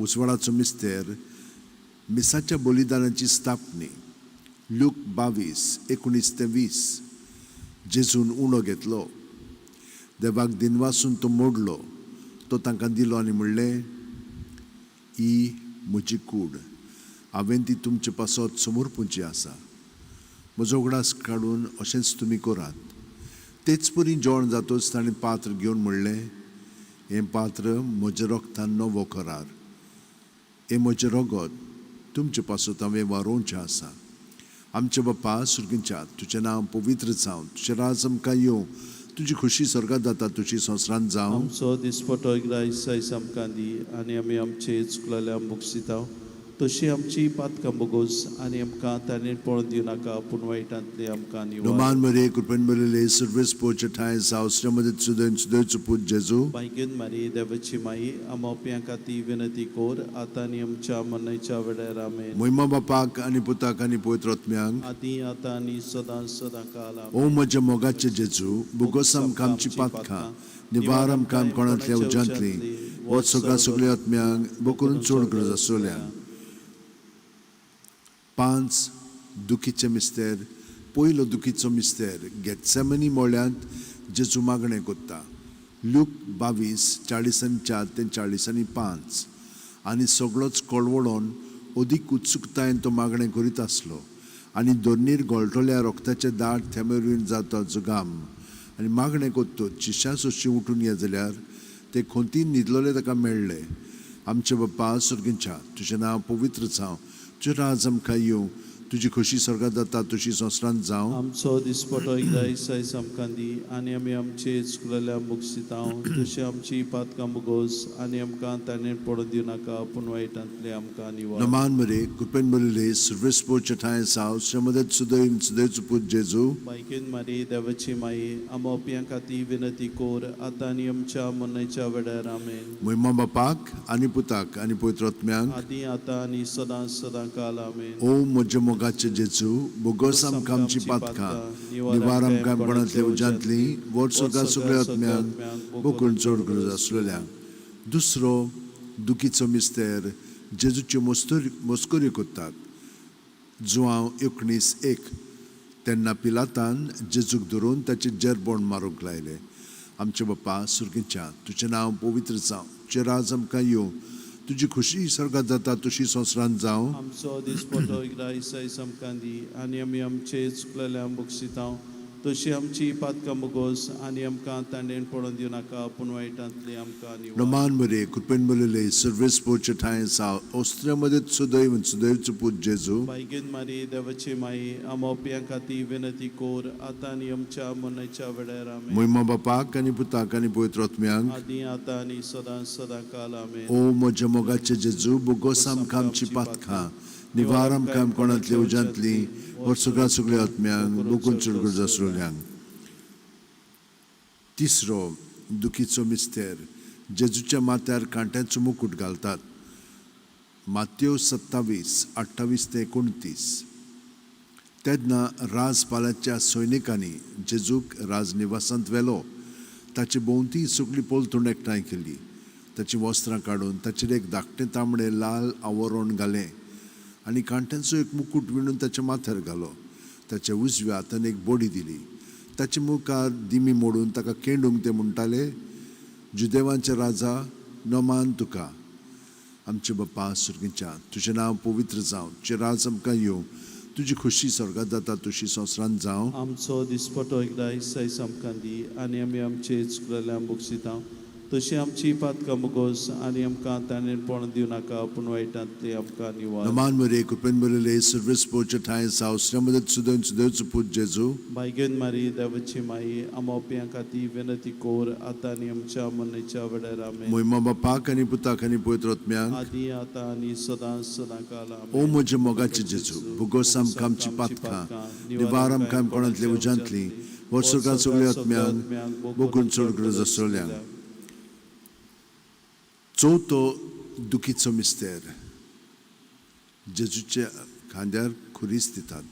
उजवाडाचो मिस्तेर, मिसाच्या बलिदानाची स्थापणी. लूक 22:19 ते 20. जेजून उंडो घेतलो, देवाक दिनवासून तो मोडलो, तो तांकां दिलो आनी म्हणलें, ही म्हजी कूड, हांवें ती तुमचे पासत समर्पूंची आसा. म्हजो उगडास काडून अशेंच तुमी करात. तेच परी जेवण जातच ताणें पात्र घेवन म्हणलें, हें पात्र म्हज्या रगतान नवो करार, हें म्हजें रगत तुमचे पासत हांवें वारोवचें आसा. आमच्या बापा सुर्गींच्या, तुजें नांव पवित्र जावं, तुजें राज आमकां येवं, तुजी खुशी स्वर्गात जाता तुजी संवसारांत जावं. आमचो दिसपटो ग्रायस आयज आमकां दी आनी आमी आमचे चुकलेल्या बोगसिता तशी आमची पातकां बोगोस आनी आमकां ताणें पळोवन दिवं नाका पूण वायटांतले आमकां निवार. नमान मरिये, कृपेन भरिल्ले, सर्वेस्पोरचे ठांय साव, श्रीमदत सुदयन सुदयचो पूत जेजू. बायगेन मारी देवाची माई आमोप्यां खातीर विनंती कोर आतां आनी आमच्या मरणाच्या वेळार. आमेन. मोहिमा बापाक आनी पुताक आनी पवित्र आत्म्यांक. आदी आतां आनी सदां सदां काल. ओ म्हज्या मोगाचे जेजू, बोगोस आमकां आमची पातकां, निवार आमकां कोणांतल्या उज्यांतली, वच सगळ्या सगळ्या आत्म्यांक, बोकरून चड गरज आसलेल्यांक. पांच दुखीचे मिस्तेर. पयलो दुखीचो मिस्तेर, गेटसेमनी मळ्यांत जेजू मागणें कोत्ता. लूक 22:44 ते 45. आनी सगळोच कळवळोन अदीक उत्सुकतायेन तो मागणें करीत आसलो आनी धरणीर गळटल्या रोगताचे दाट थेमेरून जाता जुगाम. आनी मागणें कोत्तच शिश्या सोशी उठून ये जाल्यार ते खोंतीन न्हिदलोले ताका मेळ्ळे. आमचे बाप्पा सुर्गींच्या, तुजें नांव पवित्र जावं, तुजें राज आमकां येवं, तुजी खोशी स्वर्गात जाता तुजी संवसारांत जावं. आमचो दिसपटो एकदा आयज आमकां दी आनी आमी आमचे चुकलेल्या बोगसिता तशी आमची पातकां बोगोस आनी आमकां ताणें पडून दिवं नाका पूण वायटांतले आमकां निवार. नमान मरिये, कृपेन भरिल्ले, सर्वेस्पोरचे ठांय साव, श्रीमदत सुदय सुदयचो पूत जेजू. बायकेन मारी देवाची माई आमोप्यां खातीर विनंती कोर आतां आनी आमच्या मरणाच्या वेळार. आमेन. मोहिमा बापाक आनी पुताक आनी पवित्र आत्म्यांक. आदी आतां आनी सदां सदां काल. आमेन. ओ म्हज्या मोगाचे जेजू, बोगोस आमकां आमची पातकां, निवार आमकां कोणांतल्या उज्यांतली, व्हर सगळ्या सगळ्या आत्म्यांक, बोकून चड गरज आसलेल्यांक. दुसरो दुखीचो मिस्तेर, जेजूच्यो मस्तोरी मस्कऱ्यो करतात. जुआंव 19:1. तेन्ना पिलातान जेजूक धरून ताचे जेरबोण मारूंक लायले. आमचे बाप्पा सुर्गींच्या, तुजें नांव पवित्र जावं, तुजें राज आमकां येवं, तुजी खुशी स्वर्गात जाता तुशी संवसारांत जावं. आमचो दिसपटो एकदा आयज आमकां दी आनी आमी आमचे चुकलेल्या बोगसिता तशी आमची पातकां बोगोस आनी आमकां तांडेन पडून दिवं नाका पूण वायटांतले आमकां निवार. नमान मरिये, कृपेन भरिल्ले, सर्वेस्पोरचे ठांय साव, ओस्त्र्या सुदैव सुदैवचो पूत जेजू. बायगेन मारी देवाची माई आमोप्यां खातीर विनंती कोर आतां आनी आमच्या मरणाच्या वेळार. आमेन. मोहिमा बापाक आनी पुताक आनी पवित्र आत्म्यांक. आदी आतां आनी सदां सदां काल. आमेन. ओ म्हज्या मोगाचे जेजू, बोगोस आमकां आमची पातकां, निवार आमकां कोणांतल्या उज्यांतली, व्हर सगळ्या सगळ्या आत्म्यांक, बोकून चड गरज आसलेल्यांक. तिसरो दुखीचो मिस्तेर, जेजूच्या माथ्यार कांट्याचो मुकूट घालतात. मात्यो 27:28 ते 29. तेन्ना राजपालाच्या सैनिकांनी जेजूक राजनिवासांत व्हेलो. ताचे भोंवती सगळी पलतूण एकठांय केली. ताचीं वस्त्रां काडून ताचेर एक धाकटें तांबडें लाल आवरण घालें आनी कांट्यांचो एक मुकूट विणून ताच्या माथ्यार घालो. ताच्या उजव्या हातान एक बडी दिली. ताचे मुखार दिमी मोडून ताका केंडूंक ते म्हणटाले, जुदेवांचे राजा, नमान तुका. आमचे बाप्पा सुर्गींच्या, तुजें नांव पवित्र जावं, तुजें राज आमकां येवं, तुजी खोशी स्वर्गात जाता तुशी संवसारांत जावं. आमचो दिसपटो एकदा आयज आमकां दी आनी आमी आमचे चुकलेल्या बोगसिता तशी आमची पातकां मुगोस आनी आमकां ताणेपण दिवं नाका पूण वायटांतली आमकां निवार. नमान मरे, कृपेन भरिल्ले, सर्वेस्पोरचे ठांय साव, श्रीमदत सुदन सुदेवचो पूत जेजू. बायगेन मारी देवाची माई आमोप्यां खातीर विनंती कोर आतां आनी आमच्या मरणाच्या वेळार. आमेन. मोहिमा बापाक आनी पुताक आनी पवित्र आत्म्याक. आदी आतां आनी सदां सदां काल. ओ म्हज्या मोगाचे जेजू, भुगोस आमकां आमची पातकां, निवार आमकां कोणांतले उज्यांतली, वर्सुकां सगळ्या आत्म्यांक बोकून चड गरज आसलेल्यांक. चवथो दुखीचो मिस्तेर, जेजूच्या खांद्यार खुरीस दितात.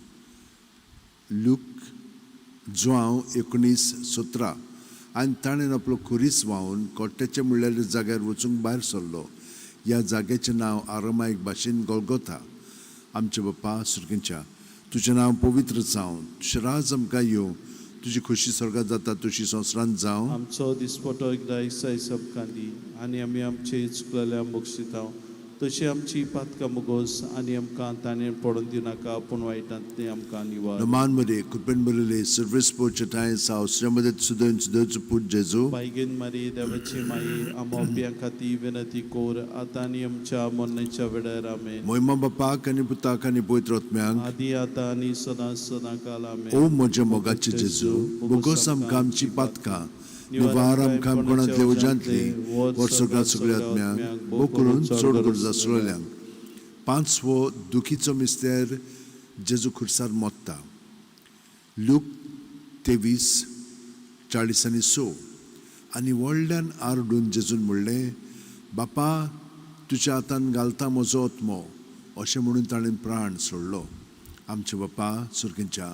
लूक जुआंव 19:17. आनी ताणें आपलो खुरीस व्हांवन कोट्याचे म्हणल्यार जाग्यार वचूंक भायर सरलो. ह्या जाग्याचें नांव आरमायक भाशेन गोलगोथा. आमचे बाप्पा सुर्गींच्या, तुजें नांव पवित्र जावं, तुजें राज आमकां येवं, तुजी खोशी स्वर्गात जाता तुजी संवसारांत जावं. आमचो दिसपटो एकदां इसाय सबकां दी आनी आमी आमचे चुकलेल्या बक्षितांव तशी आमची पातकां मुगोस आनी आमकां ताणें पडून दिवं नाका पूण वायटांतलें आमकां निवार. नमान मरे, कृपेन भरिल्ले, सर्वेस्पोरचे ठांय साव, श्रीमदत सुदन सुदेवचो पूत जेजू. बायगेन मारी देवाची माई आमोप्यां खातीर विनंती कोर आतां आनी आमच्या मरणाच्या वेळार. आमेन. मोहिमा बापाक आनी पुताक आनी पवित्र आत्म्याक. आदी आतां आनी सदां सदां काल. आमेन. ओ म्हज्या मोगाचे जेजू, भोगोस आमकां आमची पातकां, निवार आमकां कोणांतले उज्यांतली, वर्सुकां सगळ्या आत्म्यांक भो करून चड गरज आसलेल्यांक. पांचवो दुखीचो मिस्तेर, जेजू खुर्सार मोत्ता. लूक 23:46. आनी व्हडल्यान आरडून जेजून म्हणलें, बापा, तुज्या हातान घालता म्हजो आत्मो. अशें म्हणून ताणें प्राण सोडलो. आमचे बापा सुर्गींच्या,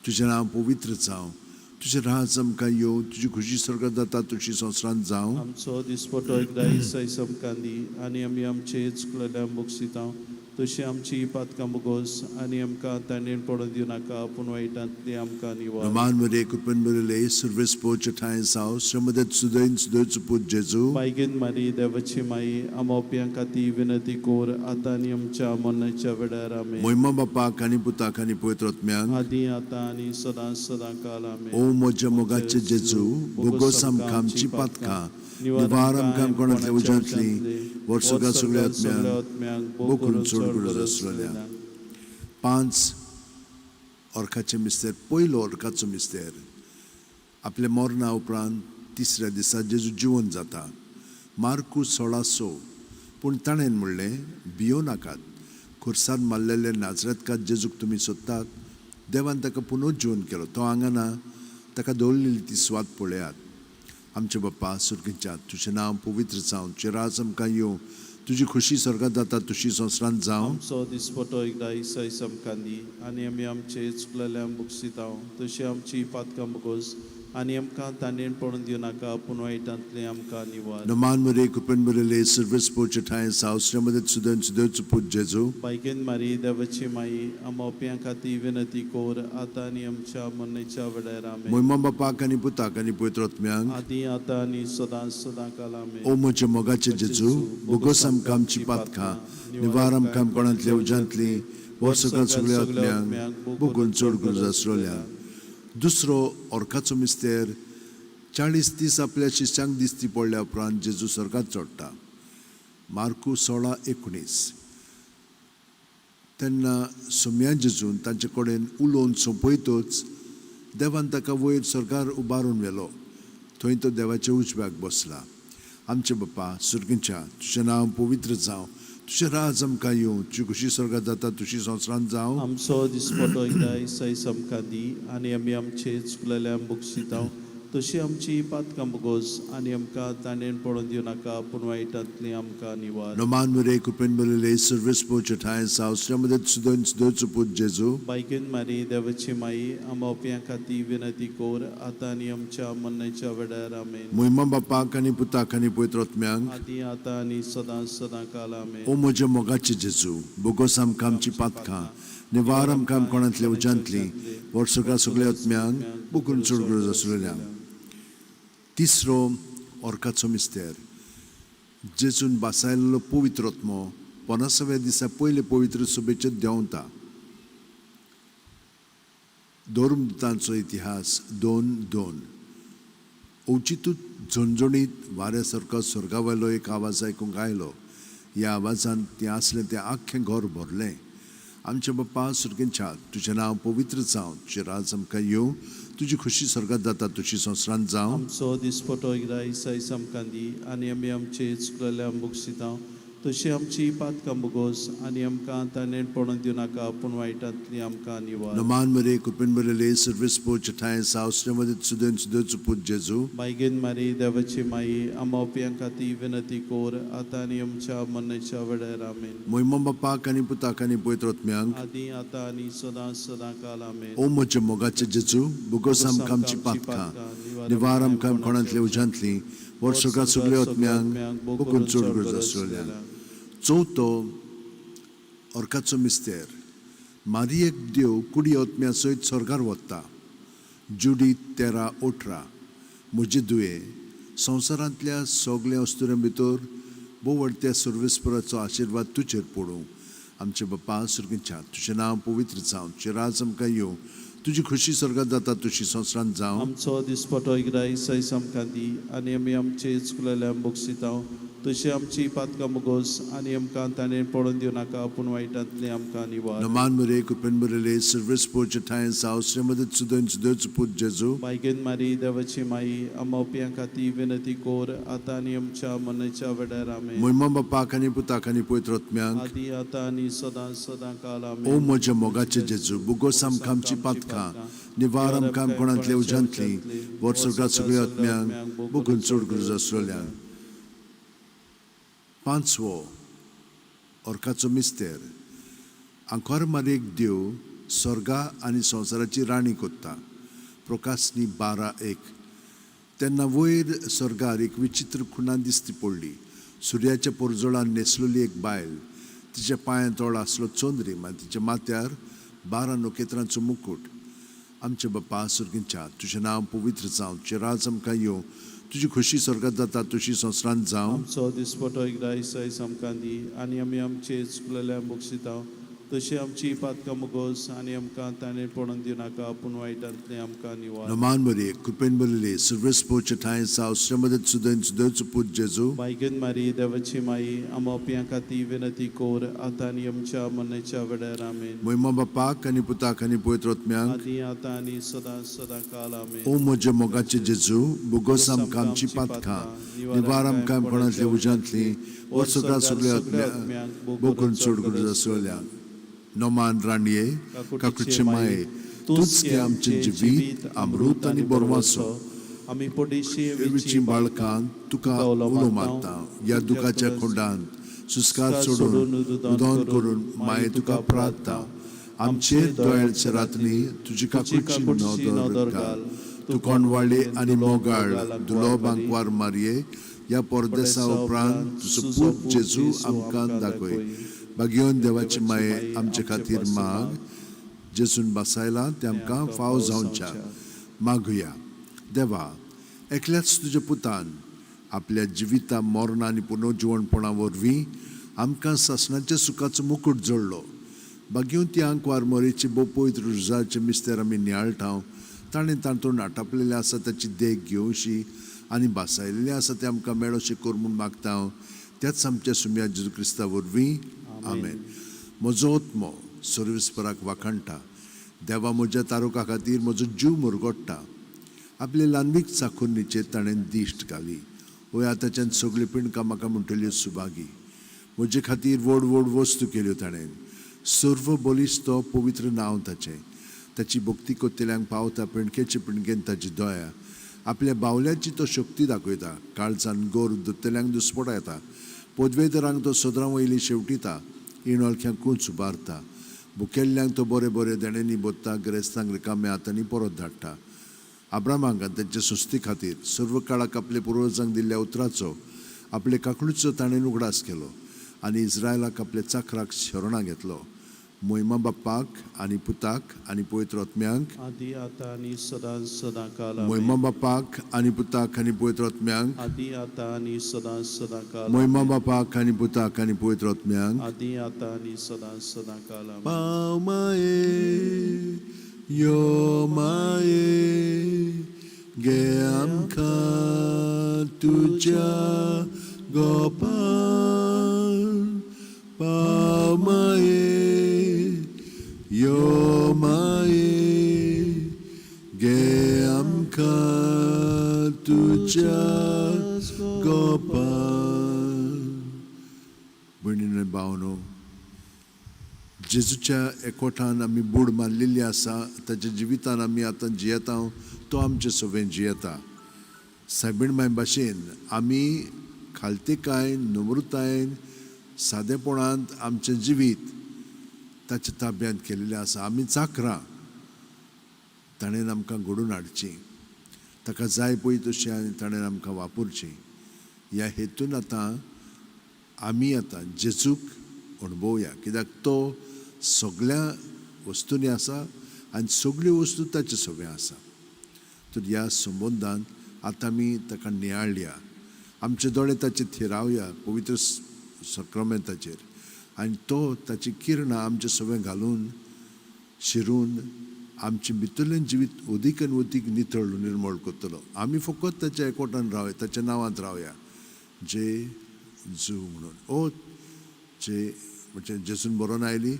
तुजें नांव पवित्र जावं, तुजें राज आमकां येवं, तुजी खुशी स्वर्गात जाता तुजी संवसारांत जावं. आमचो दिसपटो एकदां इसाय सबकां दी आनी आमी आमचे चुकलेल्या बक्षितांव तशी आमची पातकां मुगोस आनी आमकां ताणें पडून दिवं नाका पूण वायटांतली आमकां निवार. नमान मरे, कृपेन भरिल्ले, सर्वेस्पोरचे ठांय साव, श्रीमदत सुदयन सुदेवचो पूत जेजू. बायगेन मारी देवाची माई आमोप्यां खातीर विनंती कोर आतां आनी आमच्या मरणाच्या वेळार. आमेन. मोहिमा बापाक आनी पुताक आनी पवित्र आत्म्याक. आदी आतां आनी सदां सदां काल. आमेन. ओ म्हज्या मोगाचे जेजू, भोगोस आमकां आमची पातकां, निवार आमकां कोणांतल्या उज्यांतली, वर्सुकां सगळ्या आत्म्यांक भो करून चड गरज आसलेल्यांक. पांच अर्काचे मिस्तेर. पयलो अर्काचो मिस्तेर, आपल्या मरणा उपरांत तिसऱ्या दिसा जेजू जिवन जाता. मार्कू 16:6. पूण ताणें म्हणलें, भियो नाकात, खुर्सार मारलेले नाजरेतकार जेजूक तुमी सोदतात. देवान ताका पुनर्जीवन केलो. तो हांगा ना, ताका दवरलेली ती सुवात पळयात. आमचे बाप्पा सुर्गींच्या, तुजें नांव पवित्र जावं, तुजें राज आमकां येवं, तुजी खोशी स्वर्गात जाता तुजी संवसारांत जावं. आमचो दिसपटो एकदां इसाय आमकां दी आनी आमी आमचे चुकलेल्या बक्षितांव तशी आमची पातकां मुगोस आनी आमकां ताणें पडून दिवं नाका पूण वायटांतलें आमकां निवार. नमान मरे, कृपेन भरिल्ले, सर्वेस्पोरचे ठांय साव, श्रीमदत सुदन सुदेवचो पूत जेजू. बायगेन मारी देवाची माई आमोप्यां खातीर विनंती कोर आतां आनी आमच्या मरणाच्या वेळार. आमेन. मोहिमा बापाक आनी पुताक आनी पवित्र आत्म्याक. आदी आतां आनी सदां सदां काल. आमेन. ओ म्हज्या मोगाचे जेजू, भोगोस आमकां आमची पातकां, निवार आमकां कोणांतल्या उज्यांतली, वर्सकां सगळ्या आत्म्यांक बोगून चड गरज आसलेल्यांक. दुसरो अर्काचो मिस्तेर, 40 दीस आपल्या शिष्यांक दिसती पडल्या उपरांत जेजू स्वर्गात चडटा. मार्कू 16:19. तेन्ना सोम्या जेजून तांचे कडेन उलोवन सोंपयतच देवान ताका वयर स्वर्गार उबारून व्हेलो. थंय तो देवाच्या उजव्याक बसला. आमचे बाप्पा सुर्गींच्या, तुजें नांव पवित्र जावं, तुजें राज आमकां येवं, तुजी खुशी स्वर्गात जाता तुजी संवसारांत जावं. आमचो दिसपटो एकदां इसाय आमकां दी आनी आमी आमचे चुकलेल्या बक्षितांव तशी आमची पातकां मुगोस आनी आमकां ताणें पडून दिवं नाका पूण वायटांतली आमकां निवार. नमान मरे, कृपेन भरिल्ले, सर्वेस्पोरचे ठांय साव, श्रीमदत सुदन सुदेवचो पूत जेजू. बायगेन मारी देवाची माई आमोप्यां खातीर विनंती कोर आतां आनी आमच्या मरणाच्या वेळार. आमेन. मोहिमा बापाक आनी पुताक आनी पवित्र आत्म्याक. आदी आतां आनी सदां सदां काल. आमेन. ओ म्हज्या मोगाचे जेजू, भोगोस आमकां आमची पातकां, निवार आमकां कोणांतल्या उज्यांतली, वर्सुकां सगळ्या आत्म्यांक बोकून चड गरज आसलेल्यांक. तिसरो अर्काचो मिस्तेर, जेजून बासायल्लो पवित्र आत्मो पन्नासाव्या दिसा पयले पवित्र सभेचेर देंवता. धर्मदूतांचो इतिहास 2:2. अवचितूच झणझणीत वाऱ्या सारको सर्गा वयलो एक आवाज आयकूंक आयलो. ह्या आवाजान तें आसलें तें आख्खें घर भरलें. आमचे बाप्पा सर्गेंच्या, तुजें नांव पवित्र जावं, तुजें राज आमकां येवं, तुजी खुशी स्वर्गात जाता तशी संवसारांत जावं. आमचो दिसपटो गिरायस आयज आमकां दी आनी आमी आमचे चुकलेल्या बोगसिता तशी आमची पातकां बोगोस आनी आमकां ताणें पडून दिवं नाका पूण वायटांतली आमकां निवार. नमान मरे, कृपेन भरिल्ले, सर्वेस्पोर ठांय साव, श्रीमती सुदेन सुदेवचो पूत जेजू. मायगेन मारी देवाची माई आमावप्यां खातीर विनंती कोर आतां आनी आमच्या मरणाच्या वेळार. आमेन. मोहिमा बापाक आनी पुताक आनी पवित्र आत्म्यांक. आदी आतां आनी सदां सदां काल. आमेन. ओ म्हज्या मोगाचे जेजू, बोगोस आमकां आमची पातकां, निवार आमकां कोणांतल्या उज्यांतली, वर्सुका सगल्या आत्म्यांक, बोकून चड गरज आसलेल्यांक. चवथो अर्काचो मिस्तेर. मारियेक देव कुडी आत्म्या सयत स्वर्गार वता. जुडी 13-18. म्हजे दुये, संवसारांतल्या सगल्या अस्तुऱ्यां भितर भोव व्हडत्या सर्वेस्पराचो आशिर्वाद तुजेर पडूं. आमचे बाप्पा सर्गेच्या, तुजें नांव पवित्र जावं, तुजें राज आमकां येवं, तुजी खुशी स्वर्गात जाता तशी संवसारांत जावं. आमचो दिसपटो गिरायस आयज आमकां दी आनी आमी आमचे चुकलेल्या बोगसिता तशी आमची पातकां बोगोस आनी आमकां ताणें पडून दिवं नाका पूण वायटांतली आमकां निवार. नमान मरे, कृपेन भरिल्ले, सर्वेस्पोरचे ठांय साव, श्रीमती सुदेन सुदेवचो पूत जेजू. मायगेन मारी देवाची माई आमावप्यां खातीर विनंती कोर आतां आनी आमच्या मरणाच्या वेळार. आमेन. मोहिमा बापाक आनी पुताक आनी पवित्र आत्म्यांक. आदी आतां आनी सदां सदां काल. ओ आमेन. म्हज्या मोगाचे जेजू, बोगोस आमकां आमची पातकां, निवार आमकां कोणांतल्या उज्यांतली, वर्सुका सगळ्या आत्म्यांक, बोगून चड गरज आसलेल्यांक. पांचवो अर्काचो मिस्तेर. आंकवार मारयेक देव स्वर्गा आनी संवसाराची राणी कोत्ता. प्रकाशनी 12:1. तेन्ना वयर स्वर्गार एक विचित्र खुणा दिसती पडली. सुर्याच्या पोरजोळान न्हेसलेली एक बायल, तिच्या पांयां तोळ आसलो चंद्रीम आनी तिच्या माथ्यार 12 नखेत्रांचो मुकूट. आमचे बाप्पा सर्गेच्या, तुजें नांव पवित्र जावं, तुजें राज आमकां येवं, तुजी खुशी स्वर्गात जाता तशी संवसारांत जावं. आमचो दिसपटो गिरायस आयज आमकां दी आनी आमी आमचे चुकलेल्या बोगसिता तशी आमची पातकां बोगोस आनी आमकां ताणें पडून दिवं नाका पूण वायटांतलें आमकां निवार. नमान मरे, कृपेन भरिल्ले, सर्वेस्पोरचे ठांय साव, श्रीमती सुदेन सुदेवचो पूत जेजू. मायगेन मारी देवाची माई आमावप्यां खातीर विनंती कोर आतां आनी आमच्या मरणाच्या वेळार. आमेन. मोहिमा बापाक आनी पुताक आनी पवित्र आत्म्यांक. आदी आतां आनी सदां सदां काल. आमेन. ओ म्हज्या मोगाचे जेजू, बोगोस आमकां आमची पातकां, निवार आमकां कोणांतल्या उज्यांतली, वर्सुका सगल्या आत्म्यांक, बोकून चड गरज आसलेल्यांक. नमान राणये, काकुचे माये, तूंच गे आमचें जिवीत, अमृत आनी बरवासो. आमी पडीशी देवीची बाळकां तुका उलो मारता. ह्या दुखाच्या खोंडांत सुस्कार सोडून रुदन करून माये तुका प्रार्थना. आमचेर दोळ्याच्या रातनी तुजी काकुची नदर घाल. तूं कोणवाळी आनी मोगाळ दुलोब आंकवार मारये, ह्या परदेसा उपरांत तुजो पूत जेजू आमकां दाखय. बागयोन देवाची माये आमचे खातीर माग, जेजून बसायला ते आमकां फाव जावच्या. मागुया. देवा, एकल्याच तुज्या पुतान आपल्या जिविता, मरणा आनी पुनर्जिवणपणा वरवीं आमकां सासणाच्या सुखाचो मुकूट जोडलो. बागयोन ती आंकवार मोरेची भोव पवित्र रुजाचे मिस्तेर आमी नियाळटा, ताणें तातूंत आटापलेलें आसा ताची देख घेवशी आनी भासायलेलें आसा तें आमकां मेळोशें कर म्हूण मागता हांव, त्याच आमच्या सुम्या जेजू क्रिस्ता वरवीं. आमेन. म्हजो आत्मो सर्वेस्पराक वाखाणटा. देवा म्हज्या तारुका खातीर म्हजो जीव मुरगोडटा. आपले ल्हानवीक चाखुन्नीचेर ताणें दिश्ट घाली. हय, आतांच्यान सगळीं पिंडकां म्हाका म्हणटल्यो सुभागी. म्हजे खातीर व्हड व्हड वस्तू केल्यो ताणें. सर्व बलिश्त तो पवित्र नांव ताचें. ताची भक्ती कोत्तेल्यांक पावता पिंडकेचे पिंडकेन ताची दया. आपल्या बावल्याची तो शक्ती दाखयता. काळजान गोर दोत्तेल्यांक दुस्पटा येता. पदवेदरांक तो सदरां वयली शेवटिता. इणोळख्यांक कूंच उबारता. भुकेल्ल्यांक तो बरे बरे देण्यांनी बोत्ता. गिरेस्तांक रिकाम्या हातांनी परत धाडटा. आब्रामाक आनी तांचे सुस्ती खातीर सर्व काळाक आपले पुर्वजांक दिल्ल्या उतराचो, आपले काकडूचो ताणें उगडास केलो आनी इस्रायलाक आपल्या चाकराक शरणां घेतलो. मोहिमा बाप्पाक आनी पुताक आनी पवित्र आत्म्यांक. आदी आतां आनी सदां सदां काल. मोहिमा बापाक आनी पुताक आनी पवित्र आत्म्यांक. आदी आतां आनी सदां सदां काल. मोहिमा बापाक आनी पुताक आनी पवित्र आत्म्यांक. आदी आतां आनी सदां सदां काल. पाव माये, यो माये, गे आमकां. तुज्या गोपान पाव माये यो माये घे आमकां तुज्या गोपान. भयणीनो भावनो, जेजूच्या एकवटान आमी बूड मारलेली आसा. ताच्या जिवितान आमी आतां जियेता, तो आमचे सवें जियेता. सायबीण माय भाशेन आमी खालतीकायेन, नम्रतायेन, सादेपणांत आमचें जिवीत ताच्या ताब्यांत केलेलें आसा. आमी चाकरां ताणें आमकां घडोवन हाडचीं, ताका जाय पळय तशें आनी ताणें आमकां वापरचीं. ह्या हेतून आतां आमी आतां जेजूक अणभवया, कित्याक तो सगळ्या वस्तूंनी आसा आनी सगळ्यो वस्तू ताचे सगळें आसा. तर ह्या संबंदान आतां आमी ताका नियाळया, आमचे दोळे ताचे थिरावया पवित्र सक्रामेंताचेर आनी तो ताची किरणां आमचे सगळें घालून शिरून आमचे भितरलें जिवीत अदीक आनी अदीक नितळ निर्मळ करतलो. आमी फकत ताच्या एकवटान रावया, ताच्या नांवांत रावया, जे जू म्हणून. ओ जे म्हणजे जेजून बरोवन आयली,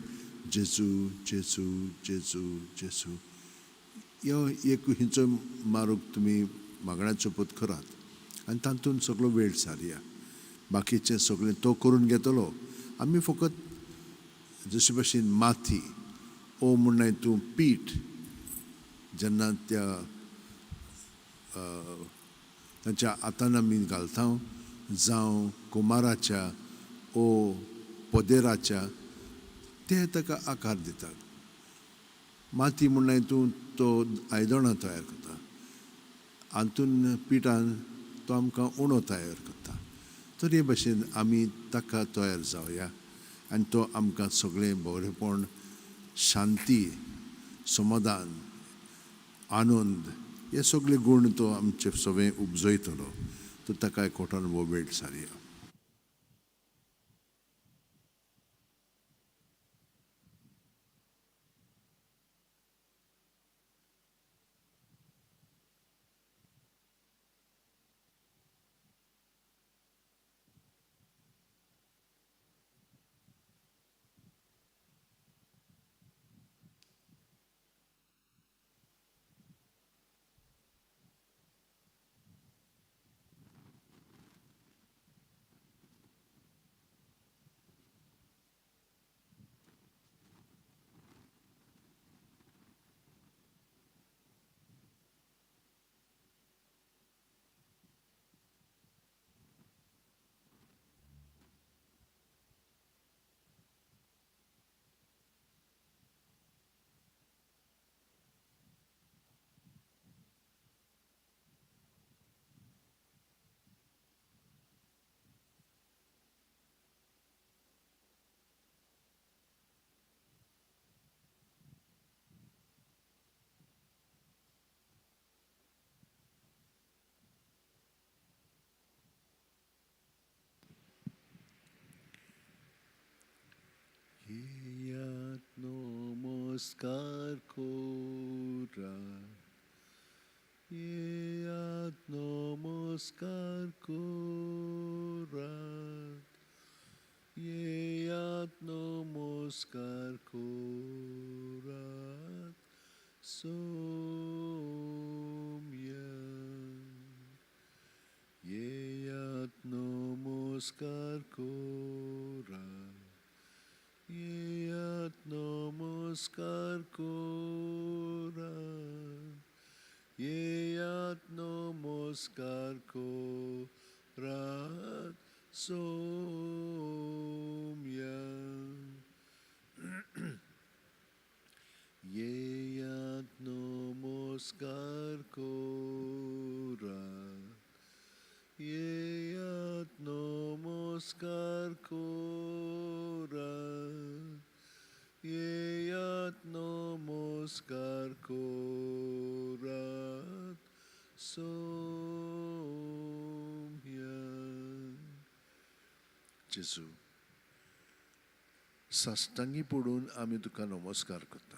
जेजू जेजू जेजू जेजू. ह्यो एक हिंचो मारूक तुमी मागण्याचो पद करात आनी तातूंत सगळो वेळ सारया. बाकीचें सगळें तो करून घेतलो. आमी फकत जशे भशेन माती ओ म्हणनाय तूं पीठ जेन्ना त्या ताच्या हातान आमी घालता, जावं कुमाराच्या ओ पदेराच्या, ते ताका आकार दितात. माती म्हणनाय तूं तो आयदनां तयार करता, हातून पिठान तो आमकां उणो तयार करता. तर हे भशेन आमी ताका तयार जावया आनी तो आमकां सगळें बरेपण, शांती, समाधान, आनंद हे सगळे गूण तो आमचे सगळें उपजयतलो. तर ताका एकवटान हो वेळ सारया. नमस्कार कोरा, येयात नमस्कार कोरा, येयात नमस्कार कोरात सोम्या. येयात नमस्कार कोरा, येयात नमस्कार कोरा, येयात नमस्कार कोरात सोम्या. येयात नमस्कार कोरा, येयात नमस्कार कोरा, येयात नमस्कार कोरात सोम्या. जेजू, साश्टांगी पडून आमी तुका नमस्कार करता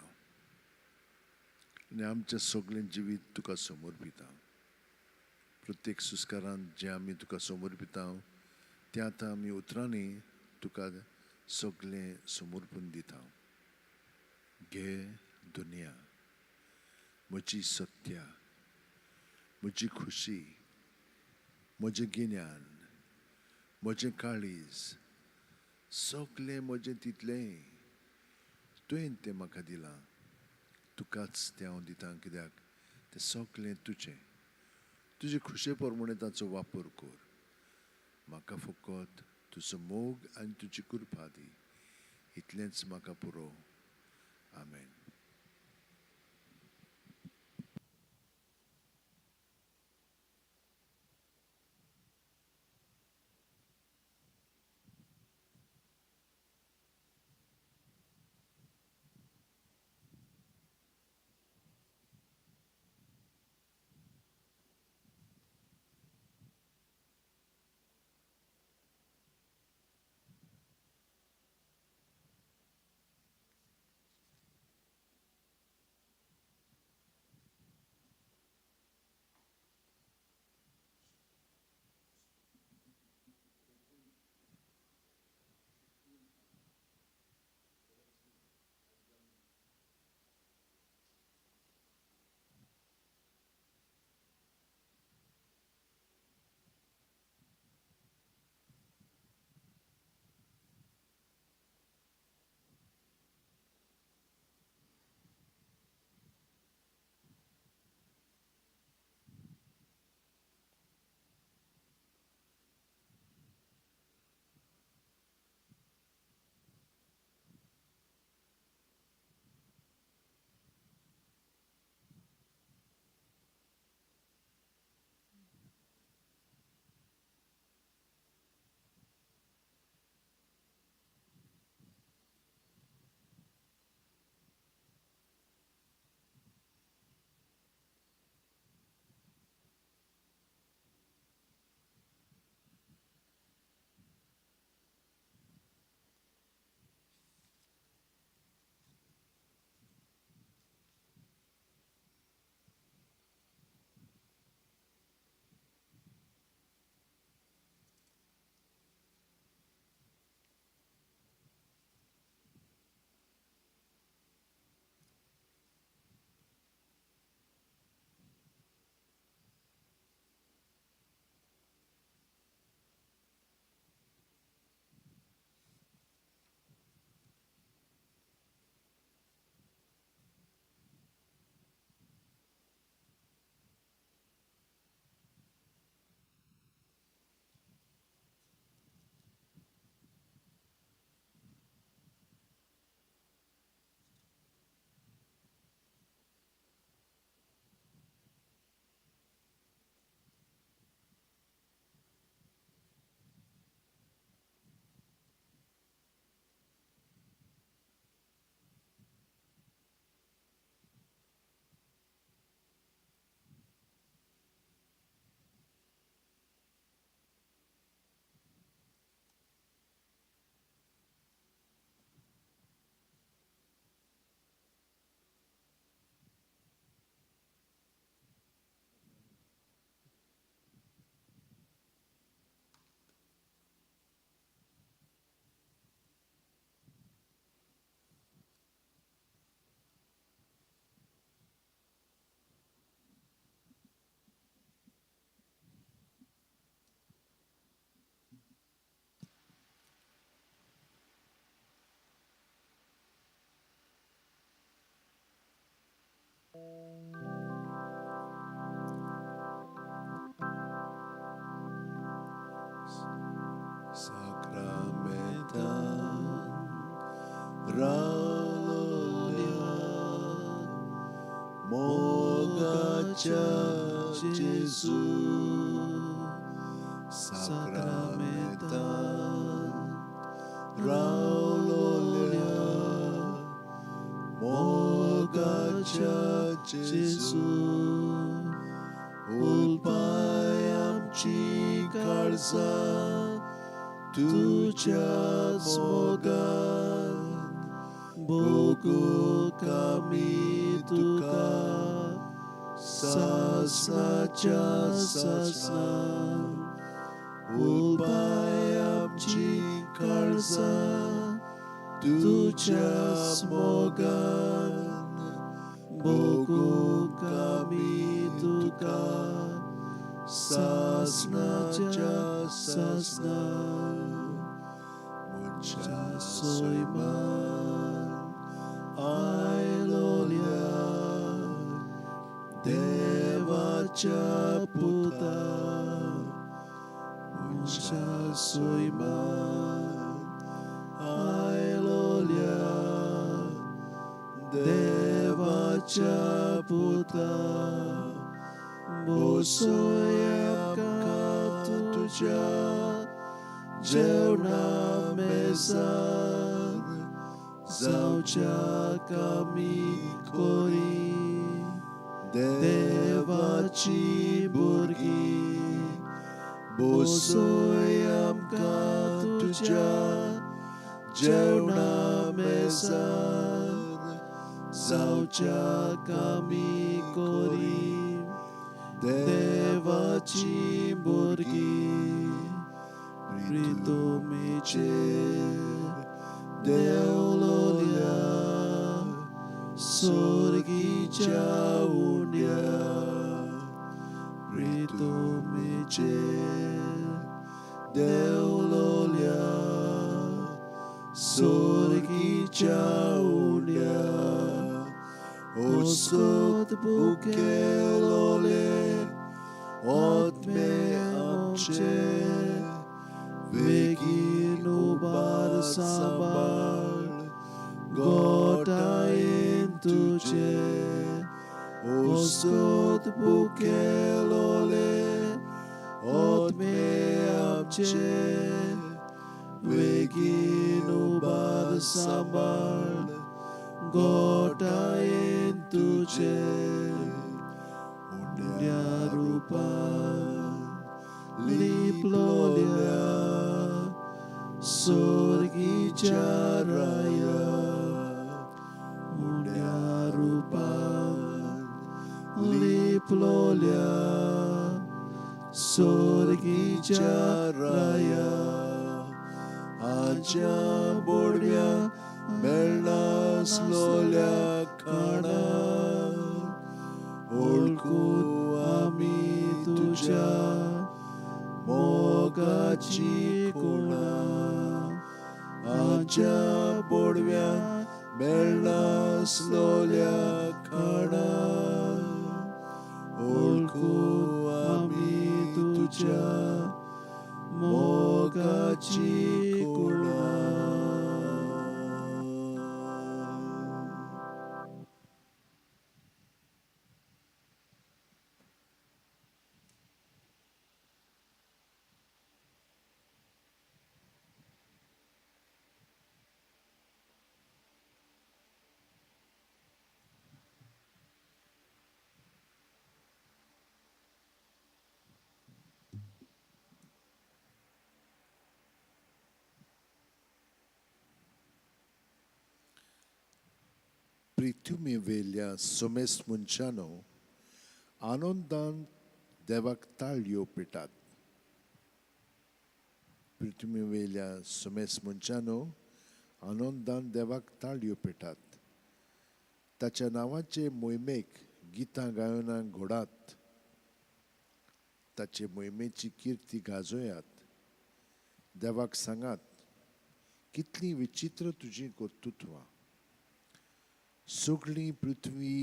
आनी आमचें सगळें जिवीत तुका समर्पिता. प्रत्येक सुस्कारांत जें आमी तुका समर्पिता तें आतां आमी उतरांनी तुका सगळें समर्पून दिता. घे दुनिया, म्हजी सत्या, म्हजी खुशी, म्हजें गिन्यान, म्हजें काळीज, सगळें म्हजें तितलेंय तुवें तें म्हाका दिलां. तुकाच तें हांव दितां, कित्याक तें सगळें तुजें. तुजे खुशे प्रमाणे ताचो वापर कर. म्हाका फकत तुजो मोग आनी तुजी कृपा दी, इतलेंच म्हाका पुरो. आमेन. Sacramentan रावलोल्या मोगाच्या जेजू, साक्रामेंतान रावलोल्या मोगाच्या जेजू, उलपाय आमची काळजां तुझ्याच मोगान, भोगूंक आमी तुका सासनाच्या सासनाक उलपाय आमची काळजां तुज्या मोगान भोगूंक आमी तुका सासनाच्या सासनाक मनशा सैमान आयलोल्या देवाच्या पुता मनशा सैमान आयलोल्या देवाच्या पुता बसय आमकां तुज्या जेवणा मेजार जावच्याक आमी कोरी देवाची भुरगीं बसय आमकां तुज्या जेवणा मेजार जावच्याक आमी कोरी देवाची भुरगीं प्रितुमेचेर देवलोल्या सोर्गीच्या उंड्या प्रितुमेचेर देवलोल्या सोर्गीच्या उंड्या ओस्कोत बुकेलोले ओतमे आमचे वेगीन उबार सांबाळ गोटायेन तुजे ओस्कोत बुकेलोले ओतमे आमचे वेगीन उबार सांबाळ गोटायेन तुजे उंड्या रुपान लिपलोल्या सोर्गीच्या राया उंड्या रुपान लिपलोल्या सोर्गीच्या राया आज्या बोडव्या मेळनासलोल्या खाणा ओळखू आमी तुज्या मोगाची खुणा आज्या बोडव्या मेळनासलोल्या खाणा ओळखू आमी तुज्या मोगाची खुणा. प्रिथ्युमेवेल्या सोमेस मनशानो आनंदान देवाक ताळयो पेटात. पृथ्वीवेल्या सोमेस मनशानो आनंदान देवाक ताळयो पेटात. ताच्या नांवाचे मोहिमेक गितां गायनां घोडात. ताचे मोहिमेची किर्ती गाजोयात. देवाक सांगात कितलीं विचित्र तुजीं कर्तृत्वां. सगळी पृथ्वी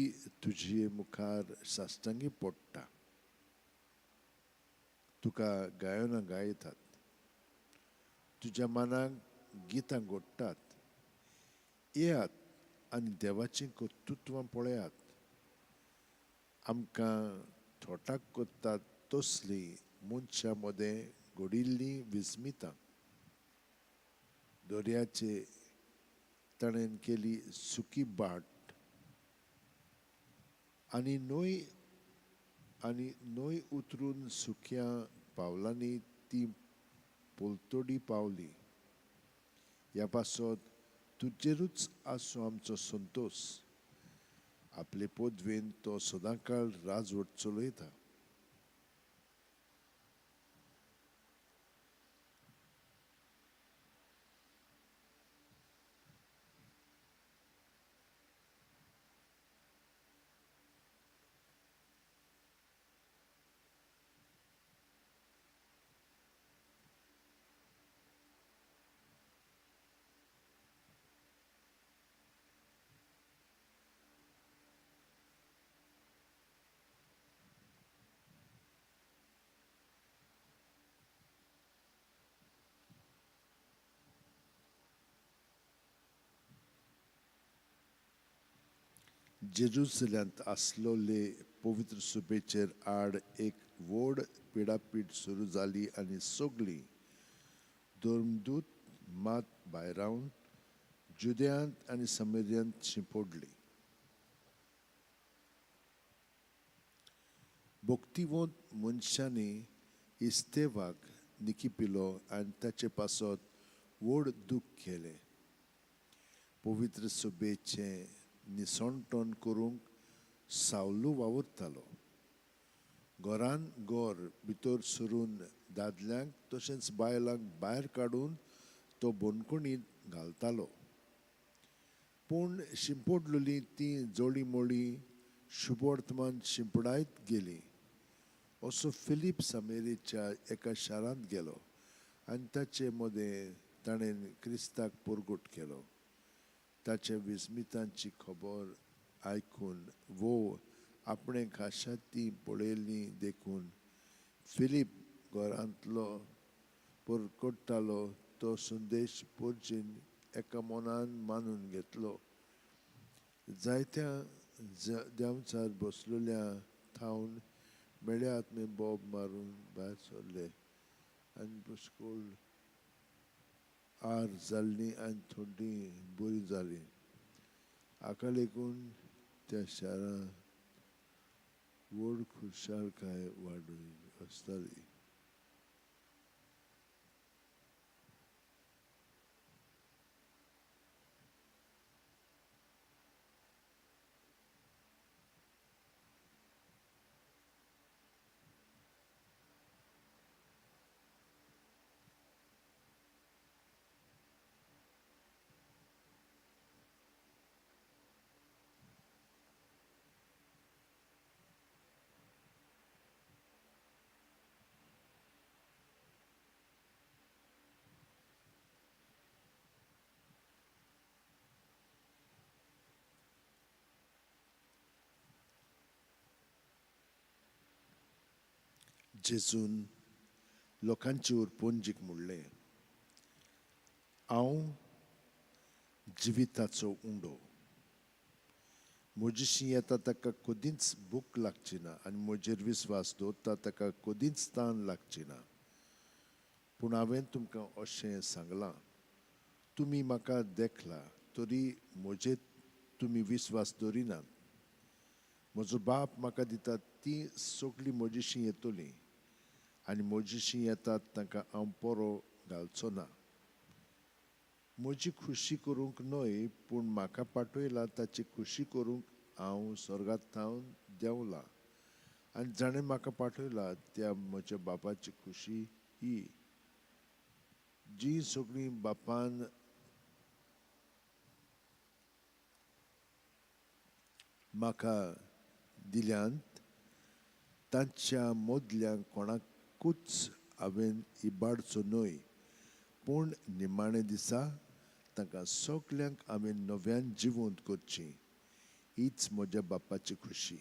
तुजे मुखार साश्टांगी पडटा. तुका गायनां गायतात, तुज्या मनाक गितां घोडटात. येयात आनी देवाचीं कर्तृत्वां पळयात. आमकां थोटाक करतात तसलीं मनशां मदें घडिल्लीं विस्मितां. दर्याचे ताणें केली सुकी बाट आनी न्हंय उतरून सुक्या पावलांनी ती पलतडी पावली. ह्या पासत तुजेरूच आसूं आमचो संतोश. आपले पदवेन तो सदांकाळ राजवट चलयता. जेरुसलेमांत आसलोले पवित्र सुबेचेर आड एक व्हड पिडापीड सुरू जाली आनी सगळीं धर्मदूत मात भायरावन जुदयांत आनी समेरियांत शिंपडली. भक्तिवंत मनशांनी इस्तेवाक निकिपिलो आनी ताचे पासत व्हड दूख केलें. पवित्र सभेचें निसणटण करूंक सावलू वावुरतालो. घरान घर भितर सरून दादल्यांक तशेंच बायलांक भायर काडून तो बंदखणींत घालतालो. पूण शिंपडलेलीं तीं जळींमळीं शुभवर्तमान शिंपडायत गेलीं. असो फिलीप सामेरीच्या एका शारांत गेलो आनी ताचे मदें ताणें क्रिस्ताक परगट केलो. ताच्या विस्मितांची खबर आयकून वो आपणें खाशा ती पळयली देखून फिलीप घरांतलो परकट्टालो तो संदेश पोरजीन एका मनान मानून घेतलो. जायत्या देंवचार बसलेल्या थावन मेळ्या आत्मे बोब मारून भायर सरले आनी पुष्कळ आर जाल्ली आनी थोडी बरी जाली. हाका लागून त्या शारांत व्हड खुशालकाय वाडून आसताली. जेजून लोकांचे उरपोंजीक म्हणलें, हांव जिविताचो उंडो. म्हजेशी येता ताका कदींच भूक लागची ना आनी म्हजेर विस्वास दवरता ताका कदींच तान लागची ना. पूण हांवें तुमकां अशें सांगलां, तुमी म्हाका देखला तरी म्हजेर तुमी विस्वास दवरिनात. म्हजो बाप म्हाका दिता ती सगळीं म्हजेशी येतली आनी म्हजेशी येतात तांकां हांव पोरो घालचो ना. म्हजी खुशी करूंक न्हय पूण म्हाका पाठयला ताची खुशी करूंक हांव स्वर्गांत थावन देंवलां आनी जाणें म्हाका पाठयला त्या म्हज्या बापाची खुशी ही. जी सगळीं बापान म्हाका दिल्यांत तांच्या मदल्या कोणाकूच हांवें इबाडचो न्हय, पूण निमाणे दिसा तांकां सगल्यांक हांवें नव्यान जिवंत करची. हीच म्हज्या बापाची खुशी.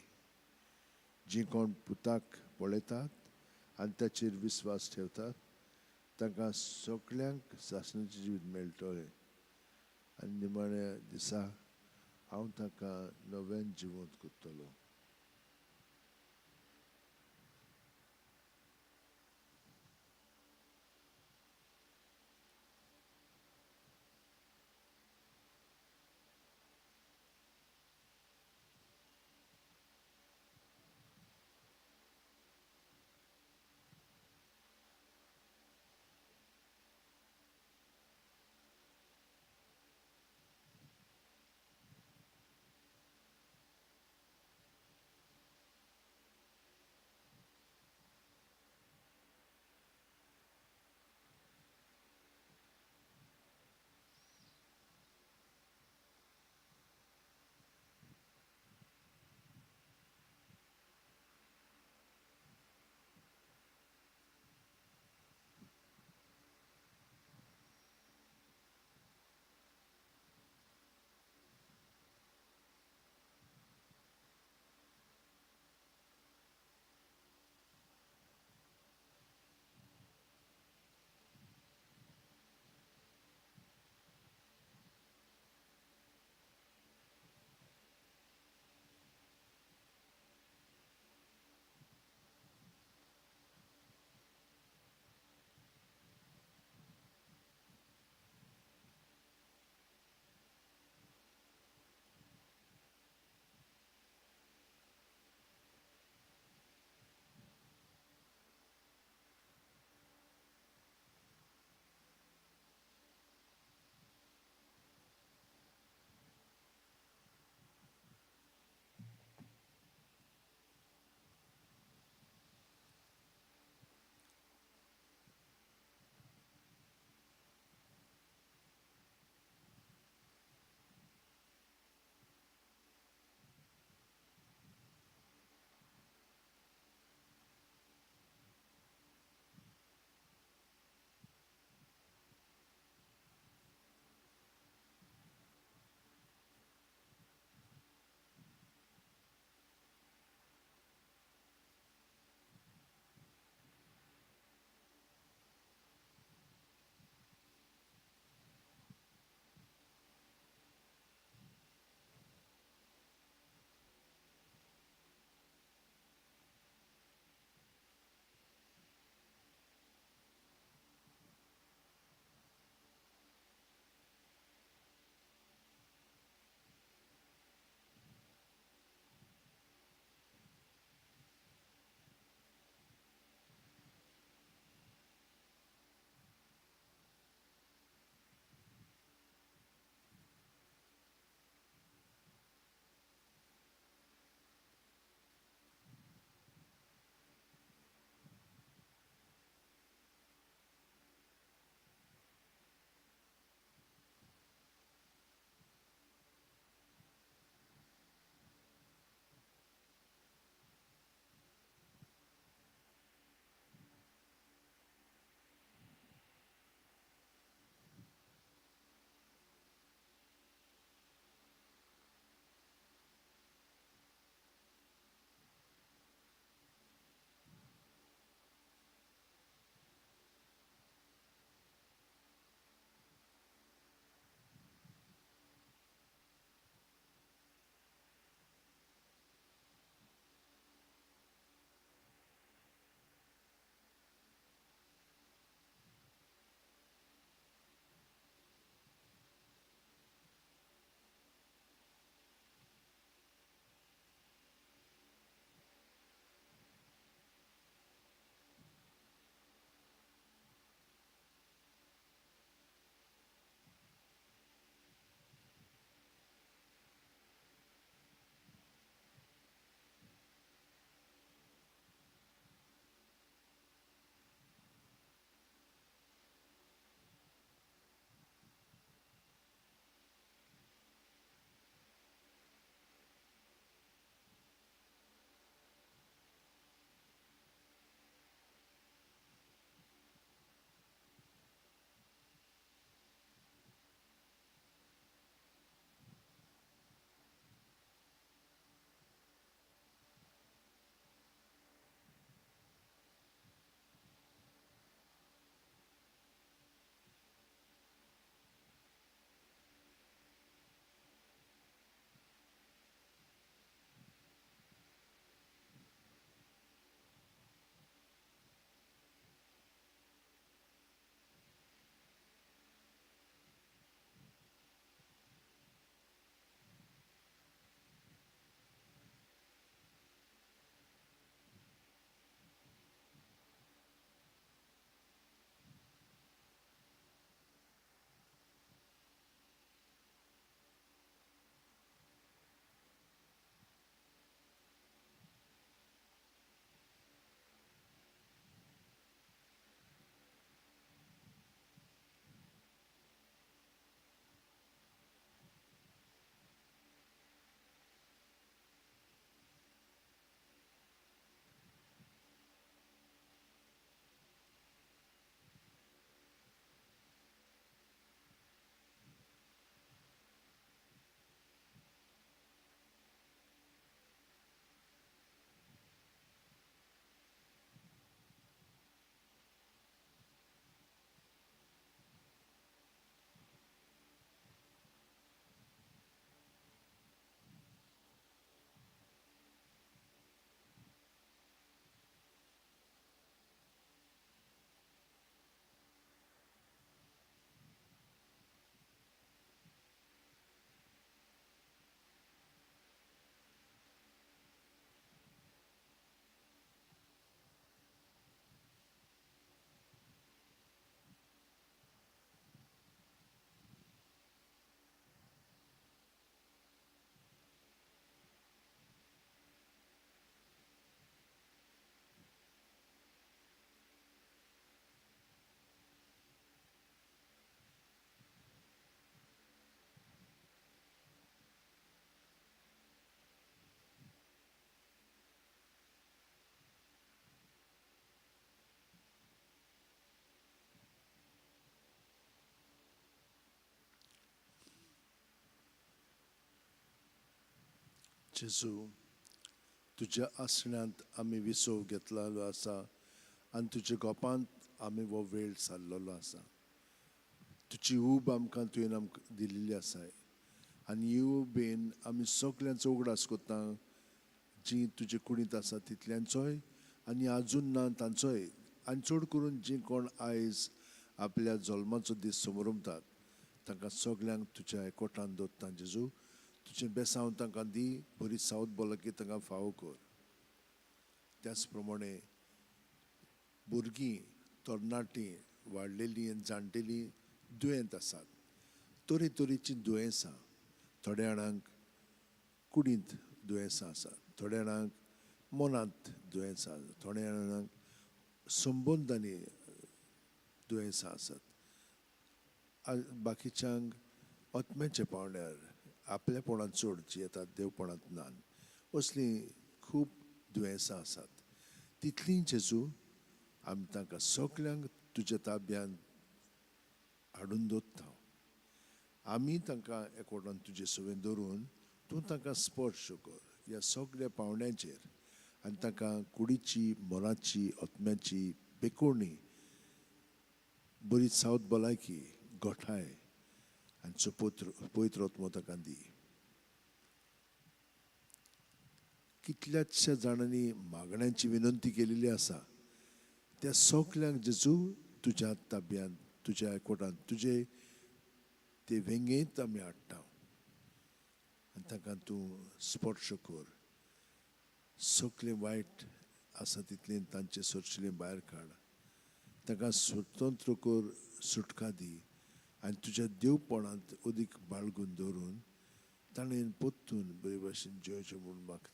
जीं कोण पुताक पळयतात आनी ताचेर विस्वास ठेवतात तांकां सगल्यांक सासणाचें जिवीत मेळटलें आनी निमाण्या दिसा हांव तांकां नव्यान जिवंत करतलो. जेजू, तुज्या आसण्यांत आमी विसव घेतलेलो आसा आनी तुज्या गोपांत आमी हो वेळ सारलेलो आसा. तुजी ऊब आमकां तुवें आमकां दिल्ली आसा आनी ही उबेन आमी सगल्यांचो उगडास करता, जीं तुजे कुडींत आसा तितल्यांचोय आनी आजून ना तांचोय, आनी चड करून जीं कोण आयज आपल्या जल्माचो दीस समरमतात तांकां सगल्यांक तुज्या एकवटान दवरता. जेजू, तुजें बेसांव तांकां दी, बरी सावत भलायकी तांकां फावो कर. त्याच प्रमाणे भुरगीं, तरणाटीं, वाडलेलीं आनी जाणटेलीं दुयेंत आसात, तरेतरेचीं दुयेंसां. थोड्या जाणांक कुडींत दुयेंसां आसात, थोड्या जाणांक मनांत दुयेंसां आसात, थोड्या जाणांक संबंदांनी दुयेंसां आसात, बाकीच्यांक आत्म्याच्या पावंड्यार आपल्यापणांत चड जियेतात, देवपणांत ना, असलीं खूब दुयेंसां आसात. तितलीं जेजू आमी तांकां सगल्यांक तुज्या ताब्यांत हाडून दवरता. आमी तांकां एकवटान तुजे सवें दवरून तूं तांकां स्पर्श कर ह्या सगल्या पावंड्यांचेर आनी तांकां कुडीची, मनाची, आत्म्याची बेकोणी, बरी सावत भलायकी, गोठाय आनी पवित्र आत्मो तांकां दी. कितल्याचशा जाणांनी मागण्यांची विनंती केलेली आसा, त्या सगल्यांक जेजू तुज्या ताब्यांत, तुज्या एकवटान, तुजे ते वेंगेंत आमी हाडटा आनी तांकां तूं स्पर्श कर. सगलें वायट आसा तितलें तांचे सरशिलें भायर काड, तांकां स्वतंत्र कर, सुटका दी आनी तुज्या देवपणांत अदीक बाळगून दवरून ताणें परतून बरे भाशेन जेवचें म्हूण मागता.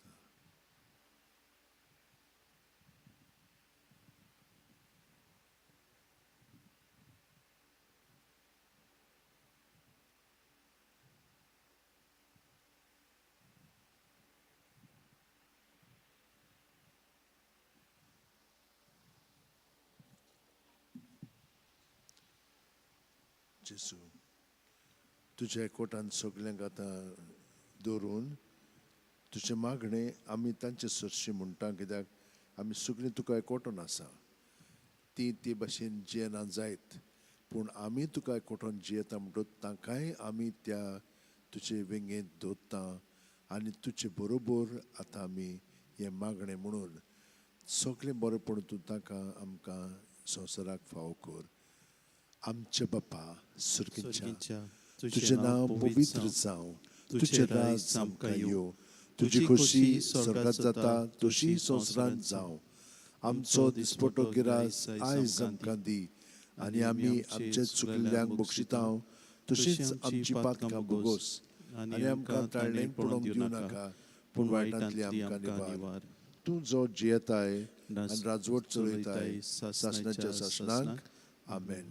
जेजू, तुज्या एकवटान सगल्यांक आतां दवरून तुजें मागणें आमी तांचे सरशी म्हणटा, कित्याक आमी सगळीं तुका एकवटून आसा. ती ते भाशेन जियेना जायत, पूण आमी तुका एकवटून जियेता म्हणटकच तांकांय आमी त्या तुजे वेंगेंत दवरता आनी तुजे बरोबर आतां आमी हें मागणें म्हणून सगळें बरेंपण तूं तांकां आमकां संवसाराक फावो कर. आमच्या बापा सर्गीच्या, तुजें नांव पवित्र जावं, तुजें राज आमकां येवं, तुजी खोशी स्वर्गांत जाता तशी संवसारांत जावं. आमचो दिसपटो गिरास आयज आमकां दी आनी आमी आमचे चुकल्ल्यांक बक्षिता तशीच आमची पातकां भोगोस आनी आमकां ताळणेक पडोवंक दिवं नाका, पूण वायटांतली आमकां निवार. तूं जो जियेताय आनी राजवट चलयताय सासणाच्या सासणाक. आमेन.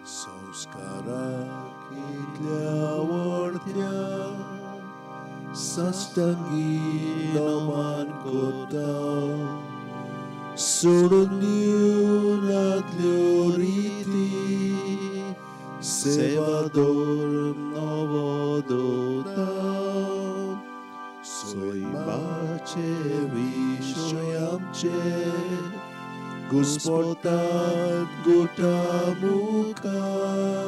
संस्काराक इतल्या आवडत्या साश्टांगी नमन करता, सोडून दिवनातल्यो रिती सेवा धर्म नवो दवरता, सैमाचे विशय आमचे घुस्पटात गोठा मुखार,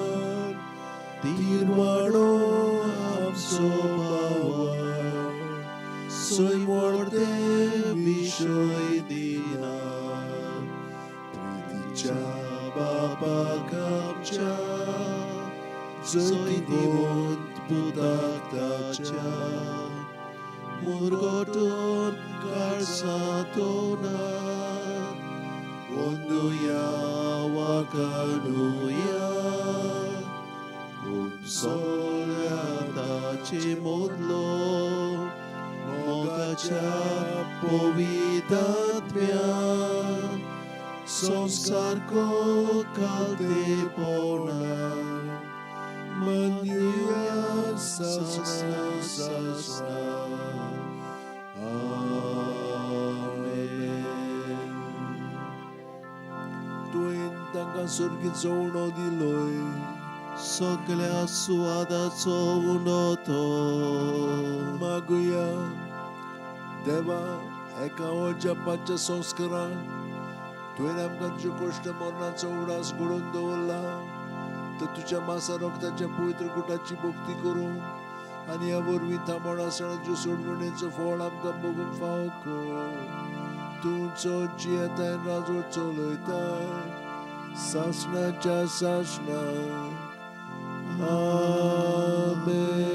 तिरवाडो आमचो पावर सैमवडे विशय दिना, प्रितीच्या बापाक आमच्या जैतिवंत पुताक ताच्या, मुरगटून काळसा तोंडार वंदुया वाकानुया, उपसोल्या ताचे मोदलो मोगाच्या पवितात्म्या, संस्कार को कालतेपणा मानयुया सासना सासना. आमेन. तांकां सर्गीचो उणो दिलोय. सगळ्या सुवादाचो उंडो तो. मागुया. देवा, एका अजापाच्या संस्कारान तुवें आमकां तुज्या कश्ट मरणाचो उडास घडोवन दवरला, तर तुज्या मासा रक्ताच्या पवित्र गुटाची भक्ती करूंक आनी ह्या वरवीं थांबोण आसतना तुज्या सोडवणेचो फळ आमकां भोगूंक फावो कर. तूं जियेताय, राजवट चलयताय सासणाच्या सासणाक. आमेन.